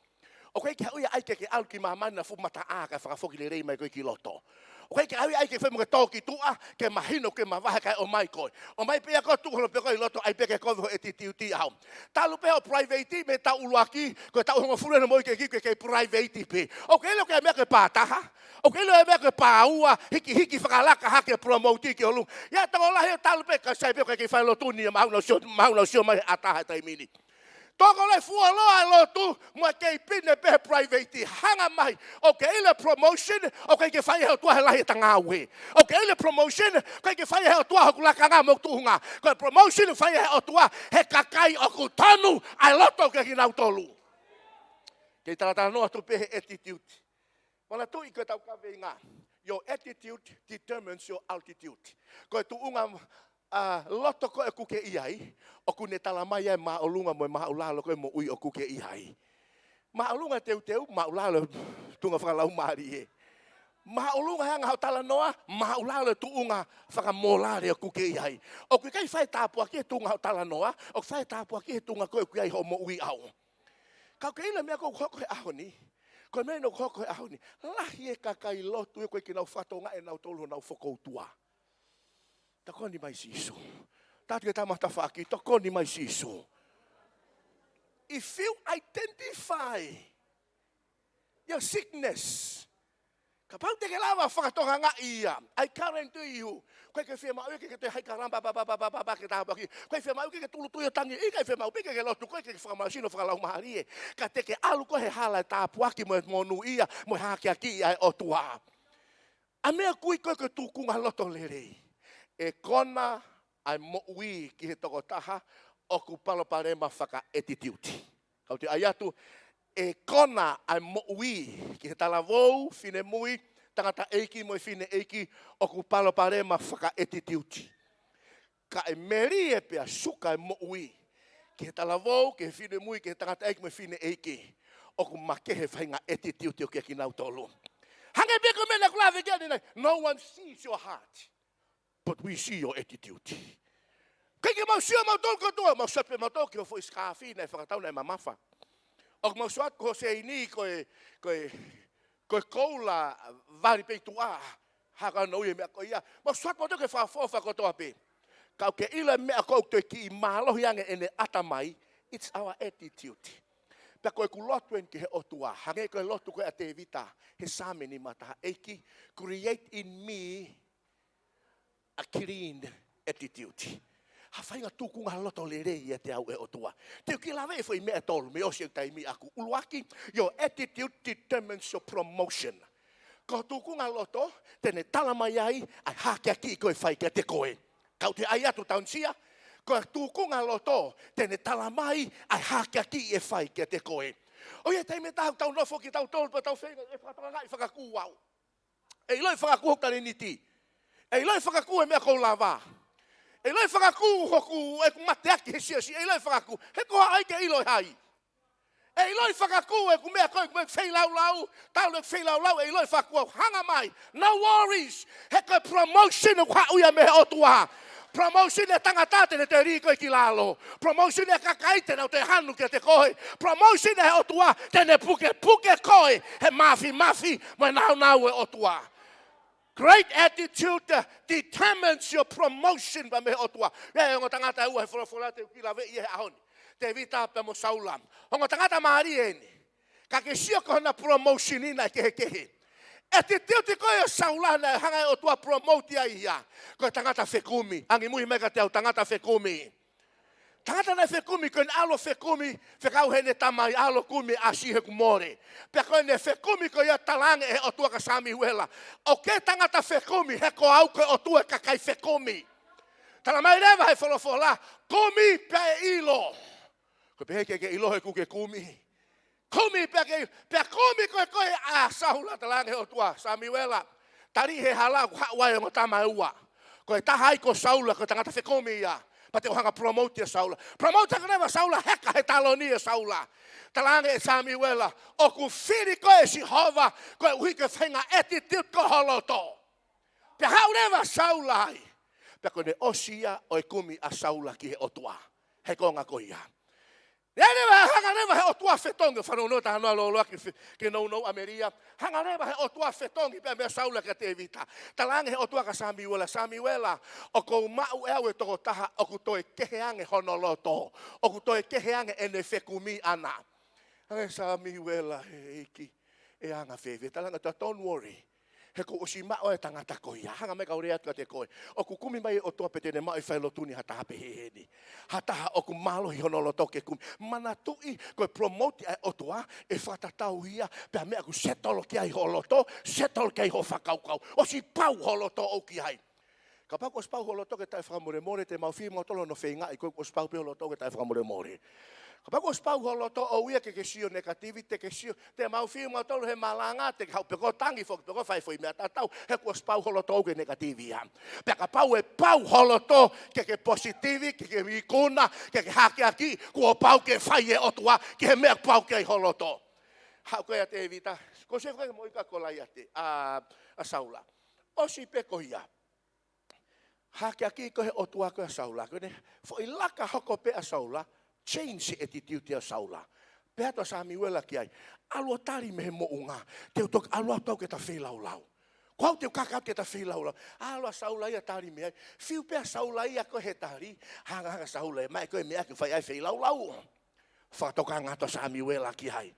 ʻOku ʻikai ke haʻu ia ʻai ke ke ʻalu ki māmani naʻa fuʻu mataʻā kae fakafoki lelei mai koe ki loto. ʻOku ʻikai ke haʻu ia ʻai ke fai mo ke tō ki tuʻa, ke mahino ke mavahe kae ʻomai koe. ʻOmai pē ia ko ē tuʻu holo pē koe ʻi loto, ʻai pē ke kovi ho attitude ʻaho. Talu pē ho private mei he taʻu ʻuluaki, ko e taʻu hongofulu ʻena moʻui ke kiki ke private pē. ʻOku ke ʻilo ko e meʻa ko e pā taha. ʻOku ke ʻilo e meʻa ko e pā ua, hikihiki fakalaka hake promote ki ʻolunga. Ia tokolahi ʻoku talu pē ka sai pē ʻoku ʻikai ke fai lotu ni, mahalo naʻa nau sio, mahalo naʻa nau sio mai he ʻatā he taimi ni. Tokolahi fuoloa e lotu, mo e kei pine pē he private, hanga mai. ʻOku ke ʻilo e promotion, ʻoku ʻikai ke fai ʻe he ʻOtua he lahi ʻeta ngāue. ʻOku ke ʻilo e promotion, ʻoku ʻikai ke fai ʻe he ʻOtua hoku lakanga mo hoku tuʻunga. Ko e promotion ʻoku fai ʻe he ʻOtua he kakai ʻoku tonu ʻa e loto kiate kinautolu. Kei talatalanoa atu pē he attitude. Manatuʻi ko ʻetau kaveinga, your attitude determines your altitude. Ko e tuʻunga, ā, loto ko ē ʻoku ke ʻi ai, ʻoku ne talamai ʻa e māʻolunga mo e māʻulalo ko ē moʻui ʻoku ke ʻi ai. Māʻolunga teuteu, māʻulalo tuʻunga fakalaumālie. Māʻolunga he anga hoʻo talanoa, māʻulalo tuʻunga fakamōlale ʻoku ke ʻi ai. ʻOku ʻikai fai tāpuaki he tuʻunga hoʻo talanoa, ʻoku fai tāpuaki he tuʻunga ko ē ʻoku ʻi ai hoʻo moʻui ʻaho. Ka ʻoku ke ʻilo e meʻa ko ē ʻoku hoko he ʻaho ni. Ko e meʻa ʻoku hoko he ʻaho ni. Lahi e kakai lotu ʻoku ʻikai ke nau fakatokangaʻi ʻe nautolu honau fokoutua. Tokoni mai Sīsū. Tatu ke tama tafaʻaki, tokoni mai Sīsū. If you identify your sickness, kapau te ke lava fakatokangaʻi ia, I guarantee you, ʻoku ʻikai ke fiemaʻu ia ke ke toe hai karama, pā, pā, pā, ke tāpuaki. ʻOku ʻikai fiemaʻu ia ke ke tūʻulutui ʻo tangi, ʻikai fiemaʻu pē ke ke lotu, ʻoku ʻikai ke ke fakamālohisino fakalaumālie. Ka te ke ʻalu koe he hala e tāpuaki mo e monūʻia, mo e hakeakiʻi ʻa e ʻOtua. ʻA e meʻa ʻoku ui ko ē ko e tūkunga loto lelei. ʻE kona ʻa e moʻui ki he tokotaha ʻoku palopalema fakaʻetitiuti. Kau toe ʻai atu, ʻe kona ʻa e moʻui ki he talavou, finemui, tangataʻeiki mo e fineʻeiki ʻoku palopalema fakaʻetitiuti. Ka ʻe melie pea suka e moʻui ki he talavou, ki he finemui, ki he tangataʻeiki mo e fineʻeiki ʻoku makehe e faʻahinga ʻetitiuti ʻoku ʻiate kinautolu. Hangē pē ko e meʻa naʻa ku lave ki ai ʻanenai, no one sees your heart, but we see your attitude. ʻIkai ke mau sio mautolu kotoa, mau sio pē mautolu ki ho foʻi sikaafi naʻe fakatau naʻe mamafa. ʻOku mau sio atu ko ho seini ko e, ko e, ko e koula vali pē ʻi tuʻa, haka no ia meʻa ko ia. Mau sio atu mautolu ki he fakaʻofoʻofa kotoa pē. Ka ʻoku ke ʻilo e meʻa ko ē ʻoku toe kiʻi mālohi ange ʻene ʻatamai, it's our attitude. Pea ko ʻeku lotu eni ki he ʻOtua, hangē ko e lotu ko ē ʻa Tēvita he Saame nimataha, ʻEiki, create in me a clean attitude. Ha faʻahinga tūkunga loto lelei ʻiate au ʻe ʻOtua. Te u kiʻi lave e foʻi meʻa ʻe tolu, mei ʻosi e taimi ʻaku. ʻUluaki, your attitude determines your promotion. Ko e tūkunga loto, te ne talamai ai ʻa e hakeakiʻi ko ē ʻe fai kiate koe. Kau toe ʻai atu Taunisia, ko e tūkunga loto, te ne talamai ʻa e hakeakiʻi ʻe fai kiate koe. ʻOku ʻi ai e taimi ʻe taha ʻoku tau nofo kitautolu pea tau feinga ʻe fakatokangaʻi fakakū au. ʻE ʻiloʻi fakakū hoku talēniti. ʻE ʻiloʻi fakakū e meʻa ʻoku ou lava. ʻE ʻiloʻi fakakū hoku, ʻeku mateaki he siasi. ʻE ʻiloʻi fakakū. He ko hai ke ʻilo ʻe hai? ʻE ʻiloʻi fakakū ʻeku meʻa ko ē, ʻeku meʻa feilaulau. Talu ʻeku feilaulau, ʻe ʻiloʻi fakakū au, hanga mai. No worries. He ko e promotion ʻoku haʻu ia mei he ʻOtua. Promotion ʻa e tangata te ne toe lī koe ki lalo. Promotion ʻa e kakai te nau toe hanu kiate koe. Promotion ʻa e ʻOtua te ne pukepuke koe he māfimafi mo e nāunau ʻo e ʻOtua. Great attitude determines your promotion pea mei he ʻOtua. ʻI ai e ongo tangata ʻe ua he folofola te u kiʻi laveʻi he ʻaho ni. Tēvita pea mo Saula. Ongo tangata mālie eni. Ka ke sio ko hona promotion ʻi he kehekehe. Attitude ko ē ʻo Saula naʻe hanga ʻe he ʻOtua ʻo promote ai ia. Ko e tangata fekumi. Angi muʻa mai kiate au, tangata fekumi. Tangata naʻe fekumi, ko ʻene ʻalu ʻo fekumi, fekau heʻene tamai, ʻalu ʻo kumi ʻasi he kuo mole. Pea ko ʻene fekumi ko ia, talaange ʻe he ʻOtua kia Samiuela, ʻoku ke tangata fekumi, he ko au ko e ʻOtua ʻo e kakai fekumi. Talamai leva ʻe he folofola, kumi pea ʻe ʻilo. Ko e pehē ke ke ʻilo he ʻoku ke kumi. Kumi pea ke, pea kumi ko ē ko ē ʻa Saula, talaange ʻe he ʻOtua, Samiuela, tali he hala ʻoku haʻu ai e ongo tama ʻe ua. Ko e taha ai ko Saula, ko e tangata fekumi ia. Pea te u hanga ʻo promote ʻa Saula. Promote hake leva ʻa Saula, heka he taloni ʻa Saula. Talaange ʻe Samiuela, ʻoku fili koe ʻe Sihova, koeʻuhi ko e faʻahinga attitude ko ho loto. Pea haʻu leva ʻa Saula ai. Pea ko ʻene ʻosi ia ʻo e kumi ʻa Saula ki he ʻOtua he konga ko ia. Naʻe leva, hanga leva ʻe he ʻOtua ʻo fetongi, fanongo ki he talanoa lōloa ki he fe-, ki he nounou ʻa Melia. Hanga leva ʻe he ʻOtua ʻo fetongi pea meia Saula kia Tēvita. Talaange ʻe he ʻOtua kia Samiuela, Samiuela, ʻoku ou maʻu ʻe au e tokotaha ʻoku toe kehe ange hono loto. ʻOku toe kehe ange ʻene fekumi ʻaʻana. Hanga ʻe Samiuela, he ʻEiki, ʻe anga fēfē? Talaange ʻe he ʻOtua, don't worry. He kuo u ʻosi maʻu e tangata ko ia. Hanga mai kau lea atu kiate koe. ʻOku kumi mai e ʻOtua pea te ne maʻu ʻi he falelotu ni ha taha pehē heni. Ha taha ʻoku mālohi hono loto ke kumi. Manatuʻi ko e promote ʻa e ʻOtua ʻe fakatatau ia pea meʻa ʻoku settle ki ai ho loto, settle ki ai ho fakakaukau. ʻOsi pau ho loto ʻoʻou ki ai. Kapau kuo ʻosi pau ho loto ke taʻefakamolemole, te mau fili mautolu hono feingaʻi koe kuo ʻosi pau pē ho loto ke taʻefakamolemole. Kapau kuo ʻosi pau ho loto ʻoʻou ia ke ke sio negative, te ke sio, te mau fili mautolu he malanga, te ke haʻu pē koe ʻo tangi foki pē koe ʻo fai foʻi meʻa tatau, he kuo ʻosi pau ho loto ʻoʻou ke negative ia. Pea kapau ʻe pau ho loto ke ke positive, ke ke ikuna, ke ke hakeakiʻi, kuo pau ke fai ʻe he ʻOtua ki he meʻa ʻoku pau ki ai ho loto. Haʻu ko ia ʻa Tēvita, ko e sefaka mo ika Kolaiate, ʻa, ʻa Saula. ʻOsi pē ko ia. Hakeakiʻi ko ē ʻe he ʻOtua ko ē ʻa Saula, ko ʻene foʻi laka hoko pē ʻa Saula, change e attitude ʻa Saula. Pehē atu ʻa Samiuela ki ai, ʻalu ʻo tali mei he moʻunga, te u toki ʻalu atu au ke ta feilaulau. Ko au te u kaka atu ke ta feilaulau. ʻAlu ʻa Saula ia ʻo tali mei ai, fiu pē ʻa Saula ia ko ē he tali, hangahanga ʻa Saula ʻo maʻu ko ē meʻa ke fai ai e feilaulau. Fakatokanga atu ʻa Samiuela ki ai.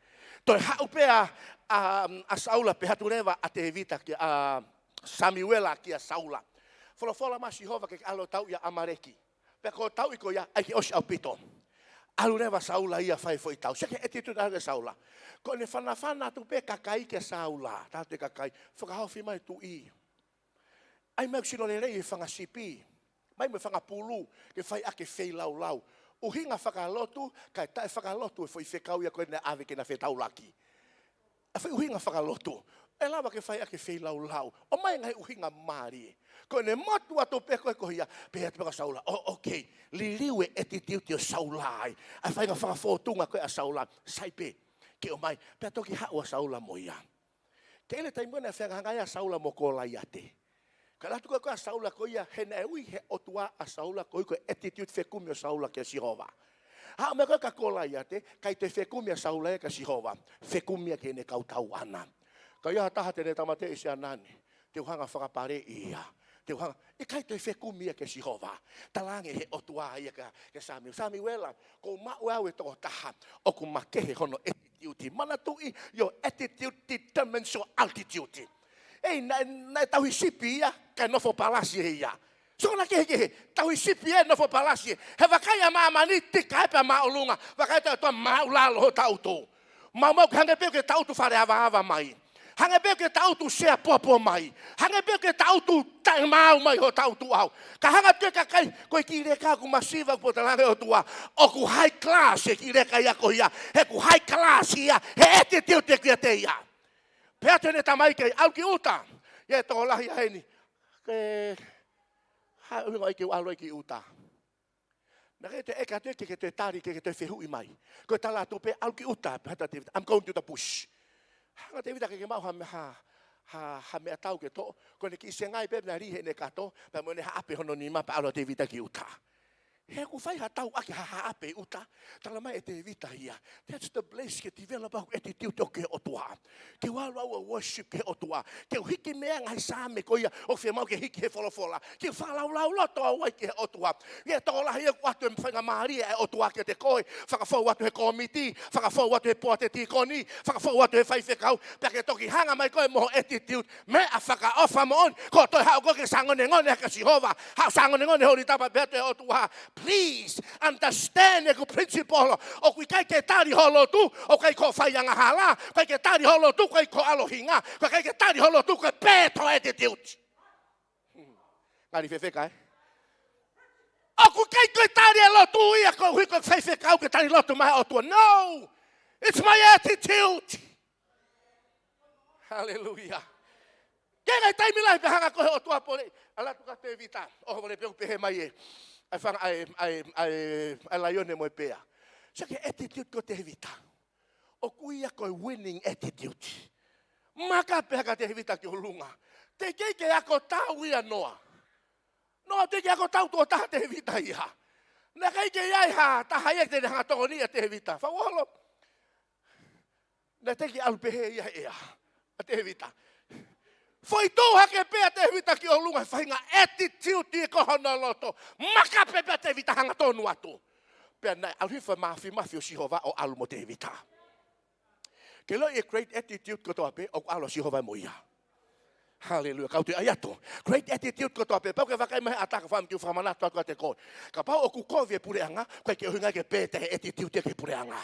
Toe haʻu pē ʻa, ʻa, ʻa Saula, pehē atu leva ʻa Tēvita kia, ʻa Samiuela kia Saula. Folofola mai ʻa Sihova ke ke ʻalu ʻo tauʻi ʻa ʻAmaleki. Pea ko e tauʻi ko ia, ʻai ke ʻosi ʻaupito. ʻAlu leva ʻa Saula ia ʻo fai e foʻi tau. Sio ki he attitude ʻa Saula. Ko ʻene fanafana atu pē kakai kia Saula. Tala atu ki he kakai, fakahaofi mai e tuʻi. ʻAi mai ʻeku sino lelei e fanga sipi. Mai mo e fanga pulu, ke fai ʻaki e feilaulau. ʻUhinga fakalotu, kae taʻefakalotu e foʻi fekau ia ko ē naʻe ʻave ke na fetaulaki. ʻA e foʻi ʻuhinga fakalotu. ʻE lava ke fai ʻaki e feilaulau. ʻOmai e ngaahi ʻuhinga mālie. Ko ʻene motu atu pē ko ē ko ia, pehē atu pē kia Saula, oh, okay, liliu e attitude ʻo Saula ai. ʻA e faʻahinga fakafōtunga ko ē ʻa Saula, sai pē, ke ʻomai, pea toki haʻu ʻa Saula mo ia. Ke ʻilo e taimi ko ē naʻe fehangahangai ai ʻa Saula mo Kolaiate. Ka ʻalu atu ko ē ko ē ʻa Saula ko ia, he naʻe ui ʻe he ʻOtua ʻa Saula koeʻuhi ko e attitude fekumi ʻo Saula kia Sihova. Haʻu mai ko ē kia Kolaiate, ʻikai toe fekumi ʻa Saula ia kia Sihova, fekumi ia ki heʻene kau tau ʻaʻana. Ka ʻi ai ha taha te ne tāmateʻi siana ni, te u hanga ʻo fakapaleʻi ia. Te u hanga, ʻikai toe fekumi ia kia Sihova. Talaange ʻe he ʻOtua ia kia, kia Samiuela, Samiuela, kuo u maʻu ʻe au e tokotaha ʻoku makehe hono attitude. Manatuʻi, your attitude determines your altitude. ʻEi, naʻe, naʻe tauhi sipi ia, kae nofo palasi ʻe ia. Sio ko ʻena kehekehe, tauhi sipi ʻe nofo palasi ē. He vakai ʻa māmani, tika ai pē ʻa māʻolunga. Vakai ʻa e ʻOtua, māʻulalo ho tangutu. Maumau ke hangē pē ʻoku ke tangutu fale avaava mai. Hangē pē ʻoku ke tangutu sea puapua mai. Hangē pē ʻoku ke tangutu taʻemaau mai ho tangutu ʻaho. Ka hanga atu e kakai, ko e kiʻi leka ʻoku masiva ʻoku pōtalanga ʻe he ʻOtua. ʻOku high class e kiʻi leka ia ko ia. He ʻoku high class ia he attitude ʻoku ʻiate ia. Pehē atu ʻene tamai ki ai, ʻalu ki ʻuta. ʻI ai e tokolahi ʻa eni. Ke, ha, ʻuhinga ʻoku ʻikai ke u ʻalu ai ki ʻuta. Naʻe ʻikai te u ʻeke atu ke ke toe tali, ke ke toe fehuʻi mai. Ko e tala atu pē, ʻalu ki ʻuta, pehē atu ʻa Tēvita, I'm going to the bush. Hanga ʻe Tēvita ke ke maʻu ha, ha, ha, ha meʻatau ke toʻo, ko ʻene kiʻi sengai pē naʻe lī heʻene kato, pea mo ʻene haʻape hono nima, pea ʻalu ʻa Tēvita ki ʻuta. He ʻoku fai ha tau ʻaki ha haʻape ʻi ʻuta, talamai ʻe Tēvita ia. That's the place ke develop ʻa e attitude ʻoʻou ki he ʻOtua. Ke u ʻalu au ʻo worship ki he ʻOtua. Ke u hiki mei ai e ngaahi saame ko ia ʻoku fiemaʻu ke hiki he folofola. Ke u fakalaulauloto au ai ki he ʻOtua. ʻI ai e tokolahi ia ʻoku ʻoatu e faingamālie ʻa e ʻOtua kiate koe. Fakafou atu he kōmiti, fakafou atu he poate tīkoni, fakafou atu he faifekau. Pea ke toki hanga mai koe mo ho attitude. Meʻa fakaʻofa moʻoni, ko e toe haʻu ko ē ke sangonengone kia Sihova. Haʻu sangonengone holi tapa pehē atu ʻe he ʻOtua. Please understand ʻeku principle. ʻOku ʻikai ke tali ho lotu ʻoku ʻikai ko e fai angahala, ʻikai ke tali ho lotu ʻoku ʻikai ko e ʻalu hinga, ʻikai ke tali ho lotu ko e bad attitude. Ngali fefeka, ē? ʻOku ʻikai ko e tali e lotu ia koeʻuhi ko e faifekau ke tali lotu mai ʻOtua. No! It's my attitude. Haleluia. Ke ngai taimi lahi pē hanga ko e ʻOtua pole. ʻAlu atu kia Tēvita. ʻOhovale pē ʻoku pehē mai ē. ʻAi fanga, ʻai, ʻai, ʻai, ʻai laione mo e pea. Sio ki he attitude ko Tēvita. ʻOku ia ko e winning attitude. Maka pē hake Tēvita ki ʻolunga. Teʻeki ke ako tau ia Noa. Noa teʻeki ako tau tuʻo taha Tēvita ia. Naʻe ʻikai ke ʻi ai ha taha ia te ne hanga tokoni ʻa Tēvita. Fauholo. Naʻe teʻeki ʻalu pehē ia ʻe ʻa Tēvita. Foʻi tuʻu hake pē ʻa Tēvita ki ʻolunga he faʻahinga attitude ko hono loto. Maka pē pē ʻa Tēvita hangatonu atu. Pea naʻe ʻalu hifo e mafimafi ʻo Sihova ʻo ʻalu mo Tēvita. Ke ʻilo e great attitude kotoa pē, ʻoku ʻalu ʻa Sihova mo ia. Haleluia. Kau toe ʻai atu. Great attitude kotoa pē. Pau ke vakai mai ʻa e ʻatā ka fai mai ke u fakamanatu atu kiate koe. Kapau ʻoku kovi e puleʻanga, ʻoku ʻikai ke ʻuhinga ke bad e attitude ki he puleʻanga.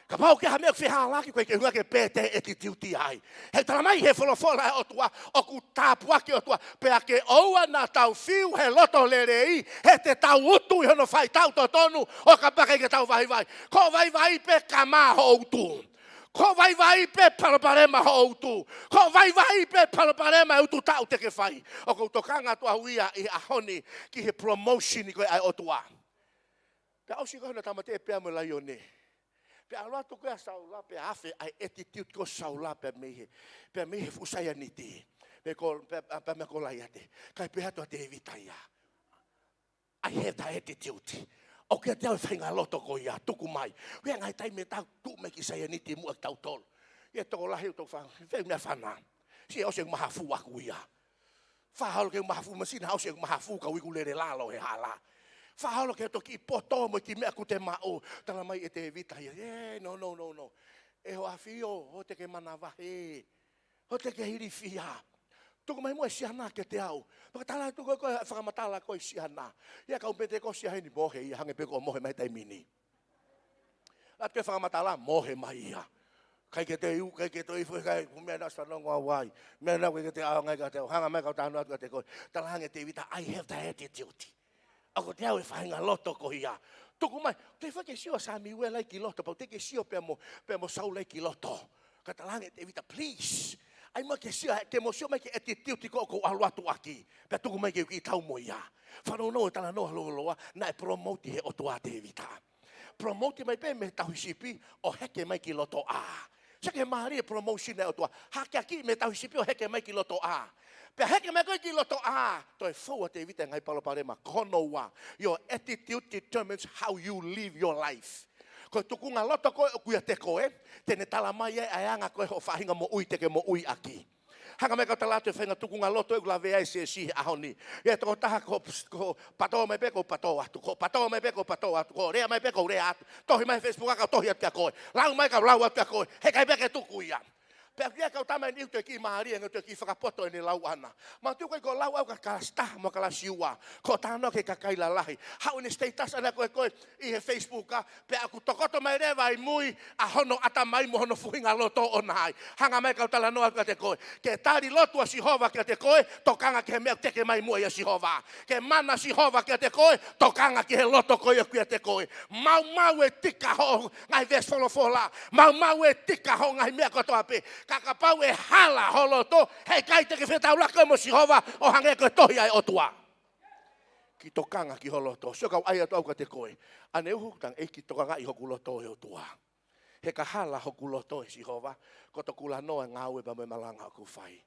Kapau ʻoku ʻi ai ha meʻa ʻoku fehālaaki, ʻoku ʻikai ke ʻuhinga ke bad e attitude ai. He tala mai he folofola ʻa e ʻOtua, ʻoku tāpuaki ʻOtua. Pea ke ʻoua naʻa tau fiu he loto lelei, he te tau utu ʻi hono faitau totonu, ʻo kapau ʻikai ke tau vaivai. Ko e vaivai pē kamā hoʻo utu. Ko e vaivai pē palopalema hoʻo utu. Ko e vaivai pē palopalema e utu taʻu te ke fai. ʻOku ou tokanga atu au ia ʻi he ʻaho ni ki he promotion ko ē ʻa e ʻOtua. Pea ʻosi ko ē hono tāmateʻi e pea mo e laione. Pea ʻalu atu ko ē ʻa Saula pea afe ʻa e attitude ko ē ʻo Saula pea mei he, pea mei he fuʻu saianiti. Pea ko, pea, pea mei he Kolaiate. Kae pehē atu ʻa Tēvita ia. I have the attitude. ʻOku ʻiate au e faʻahinga loto ko ia, tuku mai. ʻOku ʻi ai e ngaahi taimi ʻe tau tuʻu mai ki he saianiti muʻa kitautolu. ʻI he tokolahi ʻoku tau fanga, fai meʻa fana. Sio ʻosi e mahafu ʻaku ia. Fakaholo ke mahafu masina, ʻosi e mahafu kau iku lele lalo he hala. Fakaholo ke toki poto mo e kiʻi meʻa ʻoku te maʻu. Tala mai ʻe Tēvita ia. Yeah, no, no, no, no. ʻE hoʻo ʻafio, ʻoua te ke manavahē. ʻOua te ke ilifia. Tuku mai muʻa e siana kiate au. Fakatala tuku ko e fakamatala ko e siana. ʻI he kau Penitekosi ʻa heni mohe ia hangē pē ko e mohe mai taimi ni. ʻAlu atu e fakamatala mohe mai ia. ʻIkai ke toe ʻi, ʻikai ke toe ʻi, ʻikai, meʻa naʻe ʻosi fanongo au ai. Meʻa naʻe ʻikai ke toe ʻaonga kiate au. Hanga mai kau talanoa atu kiate koe. Talaange Tēvita, I have the attitude. ʻOku ʻiate au e faʻahinga loto ko ia. Tuku mai, teʻeki ke sio ʻa Samiuela ki loto, pau teʻeki ke sio pea mo, pea mo Saula ki loto. Ka talaange Tēvita, please. ʻAi mai ke sio, ke mo sio mai ki he attitude ko ē ʻoku ou ʻalu atu ʻaki. Pea tuku mai ke u kiʻi tau mo ia. Fanongo e talanoa lōloa, naʻe promote he ʻOtua ʻa Tēvita. Promote mai pē mei he tauhi sipi, ʻo heke mai ki loto ʻā. Sio ki he mālie e promotion ʻa e ʻOtua. Hakeakiʻi mei he tauhi sipi ʻo heke mai ki loto ʻā. Pea heke mai ko ē ki loto ʻā, toe fou ʻa Tēvita he ngaahi palopalema. Ko hono ua, your attitude determines how you live your life. Ko e tukunga loto ko ē ʻoku ʻiate koe, te ne tala mai ai ʻa e anga ko ē hoʻo faʻahinga moʻui te ke moʻui ʻaki. Hanga mai kau tala atu e faʻahinga tukunga loto ʻoku lavea ai e siasi he ʻaho ni. ʻI he tokotaha ko, ko patō mai pē ko patō atu, ko patō mai pē ko patō atu, ko lea mai pē ko lea atu. Tohi mai he Facebook ka tohi atu kia koe. Lau mai ka lau atu kia koe. Heʻikai pē ke tuku ia. Pea ʻoku ʻi ai e kau tama ʻe niʻihi ʻoku toe kiʻi mālie, ʻoku toe kiʻi fakapoto ʻene lau ʻana. Manatuʻi ko e lau ʻa e kau kalasi taha mo e kalasi ua. Ko e talanoa ki he kakai lalahi. Haʻu ʻene status ʻana ko ē ko ē ʻi he Facebook ka, pea ʻoku tokoto mai leva ʻi mui ʻa hono ʻatamai mo hono fuʻu hinga loto ʻoʻona ai. Hanga mai kau talanoa kiate koe. Ke tali lotu ʻa Sihova kiate koe, tokanga ki he meʻa ʻoku teke mai muʻa ʻia Sihova. Ke mana Sihova kiate koe, tokanga ki he loto ko ē ʻoku ʻiate koe. Maumau e tika hoʻo ngaahi veesi folofola. Maumau e tika hoʻo ngaahi meʻa kotoa pē. Ka kapau ʻe hala ho loto, heʻikai te ke fetaulaki mo Sihova ʻo hangē ko e tohi ʻa e ʻOtua. Kiʻi tokanga ki ho loto. Sio kau ʻai atu au kiate koe. ʻAneuhu, tang ʻEiki, tokangaʻi hoku loto ʻe ʻOtua. He ka hala hoku loto ʻe Sihova, ko e tokulanoa e ngāue pea mo e malanga ʻoku fai.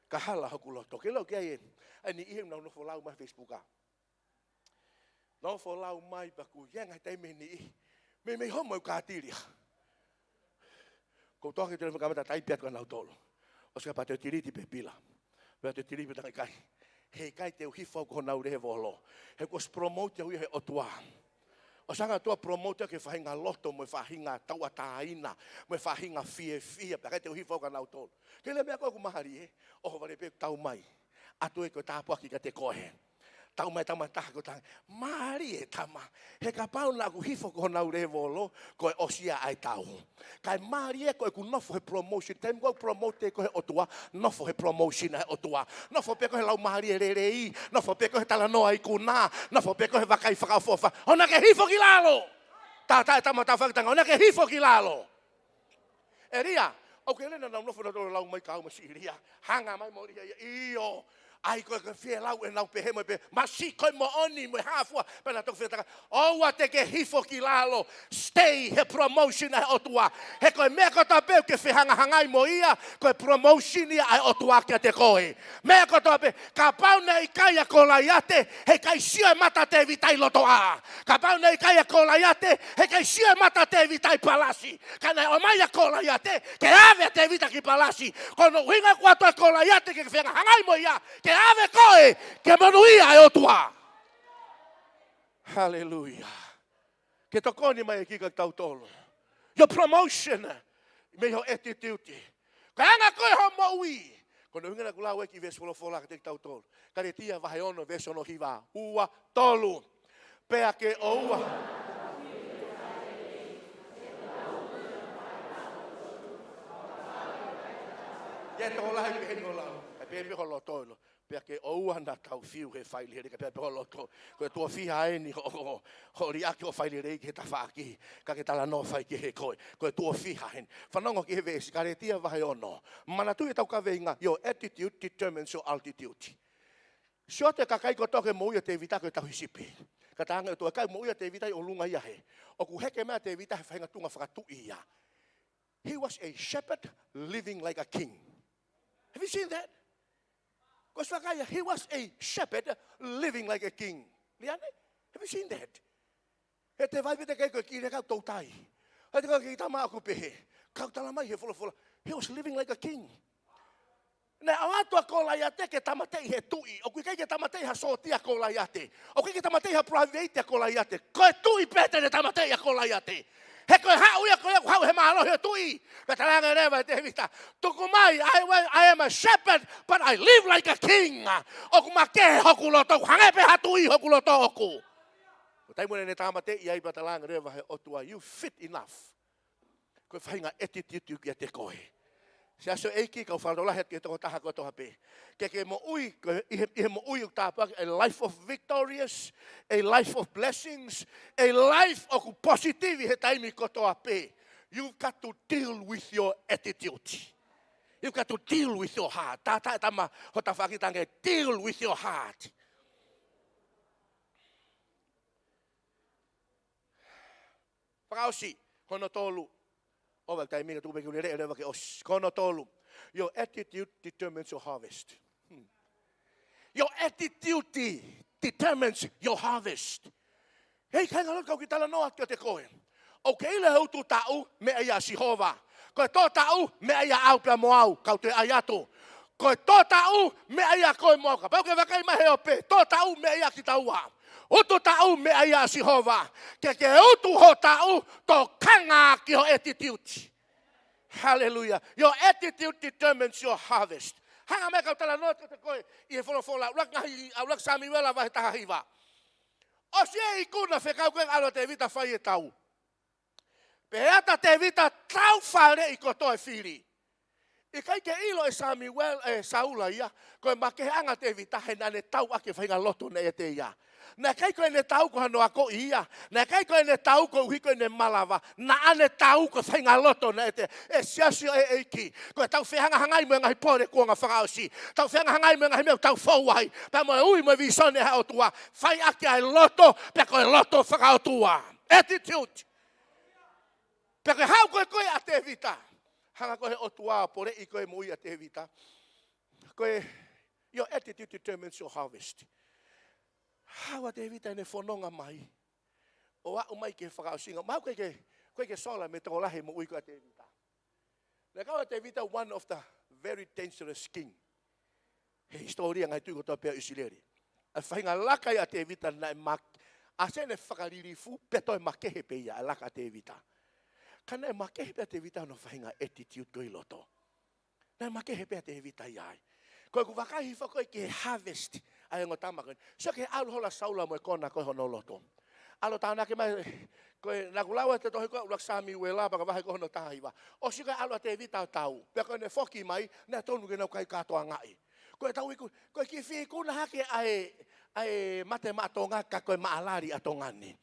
Ka hala hoku loto. Ke lau ki ai e, ʻa e niʻihi ʻoku nau nofo lau mai he Facebook ka. Nofo lau mai pea ʻoku ʻi ai e ngaahi taimi ʻe niʻihi. Meimei homo e kātili. Ko e toki tele mo kamata taipe atu kia nautolu. ʻOsi ka pea toe tiliti pē pila. Pea toe tiliti pē tangataʻeiki. Heʻikai te u hifo au ki honau lēvolo. He kuo ʻosi promote au ia he ʻOtua. ʻOsi hanga ʻOtua promote au ki he faʻahinga loto mo e faʻahinga tauʻatāina, mo e faʻahinga fiefia, pea ʻikai te u hifo au kia nautolu. Ke lea meʻa ko ē ʻoku mālie, ʻohovale pē ʻoku tau mai. ʻAtu ē ko e tāpuaki kiate koe. Tau mai tama taha ko tanga. Mālie tama. He kapau naʻa ku hifo ko honau lēvolo, ko e ʻosi ia ʻa e tau. Kae mālie ko ʻeku nofo he promotion. Taimi ko ē ʻoku promote koe he ʻOtua, nofo he promotion ʻa e ʻOtua. Nofo pē koe he laumālie lelei, nofo pē koe he talanoa ikuna, nofo pē koe he vakai fakaʻofoʻofa. ʻOua naʻa ke hifo ki lalo. Tātā e tama taha fakatanga, ʻoua naʻa ke hifo ki lalo. ʻElia, ʻoku ke lena nau nofo na tolo lau mai kau ma si ʻElia. Hanga mai mo ʻElia ia, ʻio. ʻAi ko e ke fie lau ʻenau pehē mo e pehē. Ma si ko e moʻoni mo e hā fua, pea na toki fetaka. ʻOua te ke hifo ki lalo, stay he promotion ʻa e ʻOtua. He ko e meʻa kotoa pē ʻoku ke fehangahangai mo ia, ko e promotion ia ʻa e ʻOtua kiate koe. Meʻa kotoa pē, kapau naʻe ʻikai ʻa Kolaiate, heʻikai sio e mata ʻo Tēvita ʻi loto ʻā. Kapau naʻe ʻikai ʻa Kolaiate, heʻikai sio e mata ʻo Tēvita ʻi palasi. Ka naʻe ʻomai ʻa Kolaiate, ke ʻave ʻa Tēvita ki palasi. Ko hono ʻuhinga ko e ʻatu ʻa Kolaiate ke fehangahangai mo ia, ke ʻave koe ki he monūʻia ʻa e ʻOtua. Haleluia. Ke tokoni mai ʻEiki kiate kitautolu. Your promotion, mei ho attitude. Ko e anga ko ē ho moʻui. Ko hono ʻuhinga naʻa ku lau ʻEiki veesi folofola kiate kitautolu. Kalētia vahe ono, veesi ono hiva. Ua, tolu. Pea ke ʻoua. Ia tokolahi pē heni ho lau. Kae pehē pē ho loto ʻilo. Pea ke ʻoua naʻa tau fiu he failelei, kae pehē pē ho loto. Ko e tuʻo fiha eni ho, ho, ho liʻaki hoʻo failelei ki he tafaʻaki. Ka ke talanoa fai ki he koe. Ko e tuʻo fiha eni. Fanongo ki he veesi, Kalētia vahe ono. Manatuʻi ʻetau kaveinga, your attitude determines your altitude. Sio atu e kakai kotoa ki he moʻui ʻa Tēvita ko e tauhi sipi. Ka talaange ʻe he ʻOtua ʻikai moʻui ʻa Tēvita ʻi ʻolunga ia hē. ʻOku heke mai ʻa Tēvita he faʻahinga tuʻunga fakatuʻi ia. He was a shepherd living like a king. Have you seen that? Ko e fakaʻai, he was a shepherd living like a king. Liane? Have you seen that? He te vai pē te kei ko e kile kau toutai. He te kau kei tama aku pehē. Kau tala mai he folofola. He was living like a king. Naʻe ʻoatu ʻa Kolaiate ke tāmateʻi he tuʻi. ʻOku ʻikai ke tāmateʻi ha sōtia ʻa Kolaiate. ʻOku ʻikai ke tāmateʻi ha private ʻa Kolaiate. Ko e tuʻi pē te ne tāmateʻi ʻa Kolaiate. He ko e haʻu ia ko ia ʻoku haʻu he mālohi ʻo e tuʻi. Pea talaange leva ʻe Tēvita, tuku mai, I, I am a shepherd, but I live like a king. ʻOku makehe hoku loto, ʻoku hangē pē ha tuʻi hoku loto ʻoʻoku. Ko e taimi naʻa ne tāmateʻi ai pea talaange leva he ʻOtua, you fit enough. Ko e faʻahinga attitude ʻoku ʻiate koe. Siasi ʻo e ʻEiki, kau fakalotolahi atu ki he tokotaha kotoa pē. Ke ke moʻui, ko e, ʻi he, ʻi he moʻui ʻoku tāpuaki, a life of victorious, a life of blessings, a life ʻoku positive he taimi kotoa pē. You've got to deal with your attitude. You've got to deal with your heart. Tātā e tama ho tafaʻaki talaange, deal with your heart. Fakaʻosi, ko hono tolu. ʻOua, taimi ka tuku pē ke u lele leva ke ʻosi. Ko hono tolu. Your attitude determines your harvest. Hmm. Your attitude determines your harvest. Hei, kāinga lotu, kau kiʻi talanoa atu kiate koe. ʻOku ke ʻilo e utu taʻu, meʻa ia ʻa Sihova. Ko e tō taʻu, meʻa ia ʻaʻau pea mo au, kau toe ʻai atu. Ko e tō taʻu, meʻa ia koe mo au. Kapau ʻoku ke vakai mai he ope, tō taʻu, meʻa ia kitaua. Utu taʻu, meʻa ia ʻa Sihova. Ke ke utu ho taʻu, tokanga ki ho attitude. Hallelujah. Your attitude determines your harvest. Hanga mai kau talanoa kiate koe ʻi he folofola, ʻuluaki ngaahi, ʻuluaki Samiuela vahe taha hiva. ʻOsi e ikuna fekau ko ē ʻalu ʻa Tēvita fai e tau. Pea ʻata Tēvita tau faleʻi kotoa e fili. ʻIkai ke ʻilo ʻe Samiuela, ʻe Saula ia, ko e makeheʻanga ʻa Tēvita he naʻa ne tau ʻaki e faʻahinga loto naʻe ʻiate ia. Naʻe ʻikai ko ʻene tau ko hano akoʻi ia. Naʻe ʻikai ko ʻene tau koeʻuhi ko ʻene malava. Naʻa ne tau ko e faʻahinga loto naʻe ʻiate ia. ʻE siasi ʻo e ʻEiki. Ko ʻetau fehangahangai mo e ngaahi pole kuonga fakaʻosi. Tau fehangahangai mo e ngaahi meʻa ʻoku tau fou ai. Pea mo e ui mo e vīsone ʻa e ʻOtua. Fai ʻaki ʻa e loto, pea ko e loto fakaʻotua. Attitude. Pea ko e haʻu ko ē ko ē ʻa Tēvita. Hanga ko ē he ʻOtua ʻo poleʻi ko ē moʻui ʻa Tēvita. Ko e, your attitude determines your harvest. Haʻu ʻa Tēvita ʻene fononga mai. ʻO aʻu mai ki he fakaʻosinga. Mahalo ʻoku ʻikai ke, ʻoku ʻikai ke sola mei he tokolahi e moʻui ko ē ʻa Tēvita. Naʻe kau ʻa Tēvita one of the very dangerous king. He hisitōlia ngaahi tuʻi kotoa pē ʻo ʻIsileli. ʻA e faʻahinga laka ia ʻa Tēvita naʻe mak-, ʻa ʻene fakalilifu pea toe makehe pē ia ʻa e laka ʻa Tēvita. Ka naʻe makehe pē ʻa Tēvita hono faʻahinga attitude ko ē ʻi loto. Naʻe makehe pē ʻa Tēvita ia ai. Ko ʻeku vakai hifo ko ē ki he harvest ʻa e ongo tama ko ē. Sio ki he ʻalu holo ʻa Saula mo e kona ko ē hono loto. ʻAlu tānaki mai, ko e naʻa ku lau ʻa e tohi ko ē ʻUluaki Samiuela, pea ko e vahe ko hono taha hiva. ʻOsi ko ē ʻalu ʻa Tēvita ʻo tau. Pea ko ʻene foki mai, naʻe tonu ke nau kai kātoangaʻi. Ko e tau iku, ko e kiʻi fie ikuna hake ʻa e, ʻa e mate maʻa Tonga, ka ko e maʻalali ʻa Tonga ni.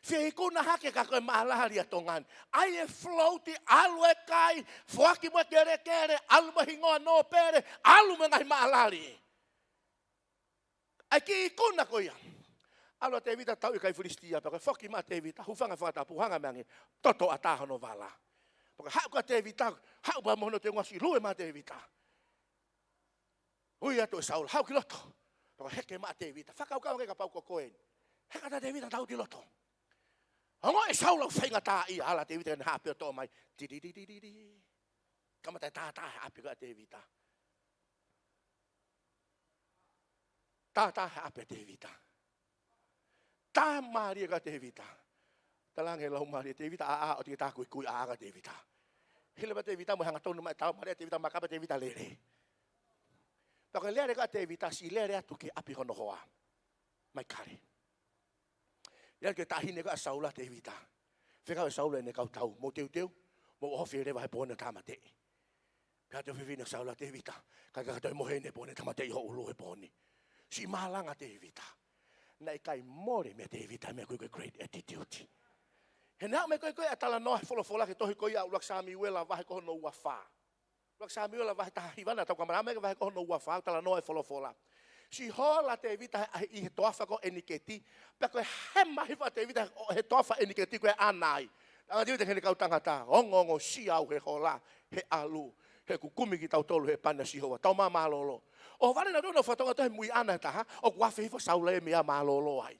Fie ikuna hake ka ko e maʻalali ʻa Tonga ni. ʻAi e float, ʻalu e kai, foaki mo e kelekele, ʻalu mo e hingoa nōpele, ʻalu mo e ngaahi maʻalali. ʻAi kiʻi ikuna ko ia. ʻAlu ʻa Tēvita tau ʻi kai Filisitia, pea ko e foki mai ʻa Tēvita, hūfanga he fakatapu, hanga mei ange, toto ʻatā hono vala. Pea ko e haʻu ko ē ʻa Tēvita, haʻu pea mo hono teunga, ʻosi lue mai ʻa Tēvita. Ui atu ʻe Saula, haʻu ki loto. Pea ko e heke mai ʻa Tēvita, fakakaukau ange kapau ko koe eni. Heka atu ʻa Tēvita tau ki loto. Ongoʻi ʻe Saula ʻoku faingataʻaʻia, ala ʻa Tēvita ke ne haʻape ʻo toʻo mai. Tititititi. Kamata e tātā he ʻapi ko ē ʻa Tēvita. Tātā he ʻapi ʻa Tēvita. Tāmālie ko ē ʻa Tēvita. Talaange lau mālie ʻa Tēvita, ʻā, ʻā, ʻoua te ke tākuikui, ʻā, ʻā ko ē ʻa Tēvita. Hili pē ʻa Tēvita mo e hangatonu mai, tāmālie ʻa Tēvita, maka pē ʻa Tēvita lele. Pea ko e lele ko ē ʻa Tēvita, siʻi lele atu ki he ʻapi hono hoa. Maikale. Lele ki he taʻahine ko ē ʻa Saula, Tēvita. Fekau ʻe Saula ʻene kau tau, mou teuteu, mou ʻohofi leva he pō ni ʻo tāmateʻi. Pehē atu e fefine ʻo Saula, Tēvita, ʻikai ke toe mohe eni he pō ni, tāmateʻi ho ʻulu he pō ni. Siʻi malanga ʻa Tēvita. Naʻe ʻikai mole meia Tēvita e meʻa ko ē ko e great attitude. He naʻe aʻu mai ko ē ko ē ʻa e talanoa he folofola ki he tohi ko ia ʻUluaki Samiuela vahe ko hono ua fā. ʻUluaki Samiuela vahe taha hiva, naʻa tau kamata mai ki he vahe ko hono ua fā, talanoa e folofola. Siʻi hola ʻa Tēvita he, ʻi he toafa ko ʻEniketi, pea ko e hema hifo ʻa Tēvita he toafa ʻEniketi ko e ʻana ai. Anga Tēvita ki heʻene kau tangata, ongoongosia au he hola, he ʻalu, he kuo kumi kitautolu he pani ʻa Sihova. Tau mā mālōlō. ʻO vale nautolu ʻo fakatonga atu he mui ʻana he taha, ʻoku afe hifo Saula ia mei ai mālōlō ai.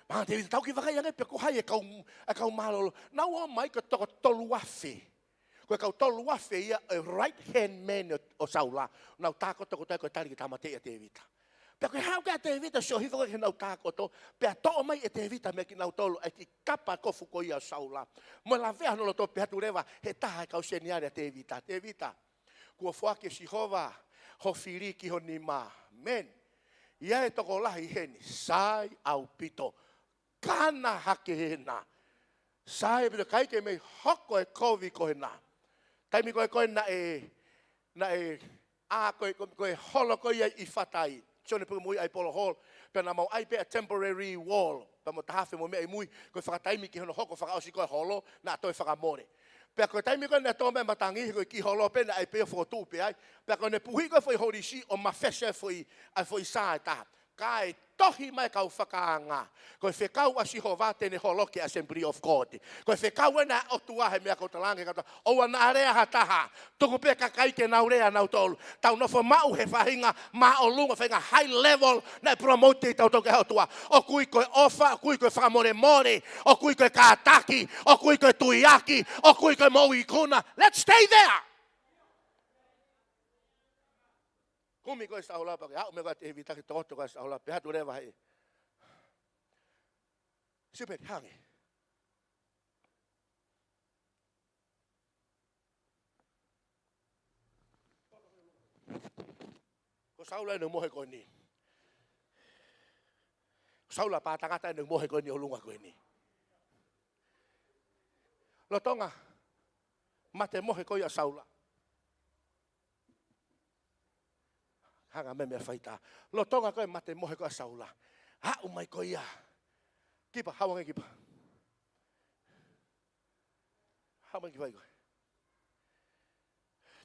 Mā Tēvita, tau kiʻi vakai ange pe ko hai e kau, e kau mālōlō. Nau ō mai ko e toko tolu afe. Ko e kau tolu afe ia e right hand man ʻo, ʻo Saula. Nau tākoto kotoa ko e tali ke tāmateʻi ʻa Tēvita. Pea ko e haʻu ko ē ʻa Tēvita, sio hifo ko ē ki heʻenau tākoto, pea toʻo mai ʻe Tēvita meiate kinautolu e kiʻi kapa kofu ko ia ʻo Saula. Mo e lavea hono loto, pehē atu leva ʻe he taha e kau seniale ʻa Tēvita, Tēvita, kuo foaki ʻe Sihova ho fili ki ho nima. Amen. ʻI ai e tokolahi heni, sai ʻaupito. Kana hake hena. Sai ʻaupito, ʻikai ke mei hoko e kovi ko ena. Taimi ko ē ko ē naʻe, naʻe, ʻa ko ē, ko ē, ko e holo ko ia ʻi Fatai. Sione Pukemuiʻi ʻa e polo holo. Pea naʻa mau ʻai pē ʻa e temporary wall. Pea mo e tahafe mo e meʻa ʻi mui. Ko e fakataimi ki hono hoko fakaʻosi ko ē holo, naʻa toe fakamole. Pea ko e taimi ko ē naʻe tō mai e matangi, ko e kiʻi holo pē naʻe ʻai pē ʻo fokotuʻu pē ai. Pea ko ʻene puhi ko ē foʻi holisi ʻo mafese foʻi, ʻa e foʻi sā ʻe taha. Kae tohi mai e kau fakaanga. Ko e fekau ʻa Sihova te ne holoki e Assembly of God. Ko e fekau ena ʻa e ʻOtua he meʻa ʻoku ou talaange kātoa. ʻOua naʻa lea ha taha. Tuku pē kakai ke nau lea nautolu. Tau nofo maʻu he faʻahinga māʻolunga, faʻahinga high level naʻe promote ai kitautolu ʻe he ʻOtua. ʻOku ui ko e ʻofa, ʻoku ui ko e fakamolemole, ʻoku ui ko e kātaki, ʻoku ui ko e tuiaki, ʻoku ui ko e moʻui ikuna. Let's stay there. Kumi ko ē ʻa Saula pea ke haʻu mai ko ē ʻa Tēvita ke tokoto ko ē ʻa Saula, pehē atu leva ʻe he sipeli, hangē. Ko Saula ʻene mohe ko eni. Ko Saula pā tangata ʻene mohe ko eni ʻi ʻolunga ko eni. Lolotonga mate mohe ko ia ʻa Saula. Hanga mai e meʻa faitā. Lolotonga ko ē mate mohe ko ē ʻa Saula. Haʻu mai ko ia. Kipa, haʻu ange Kipa. Haʻu mai Kipa ʻi ko ē.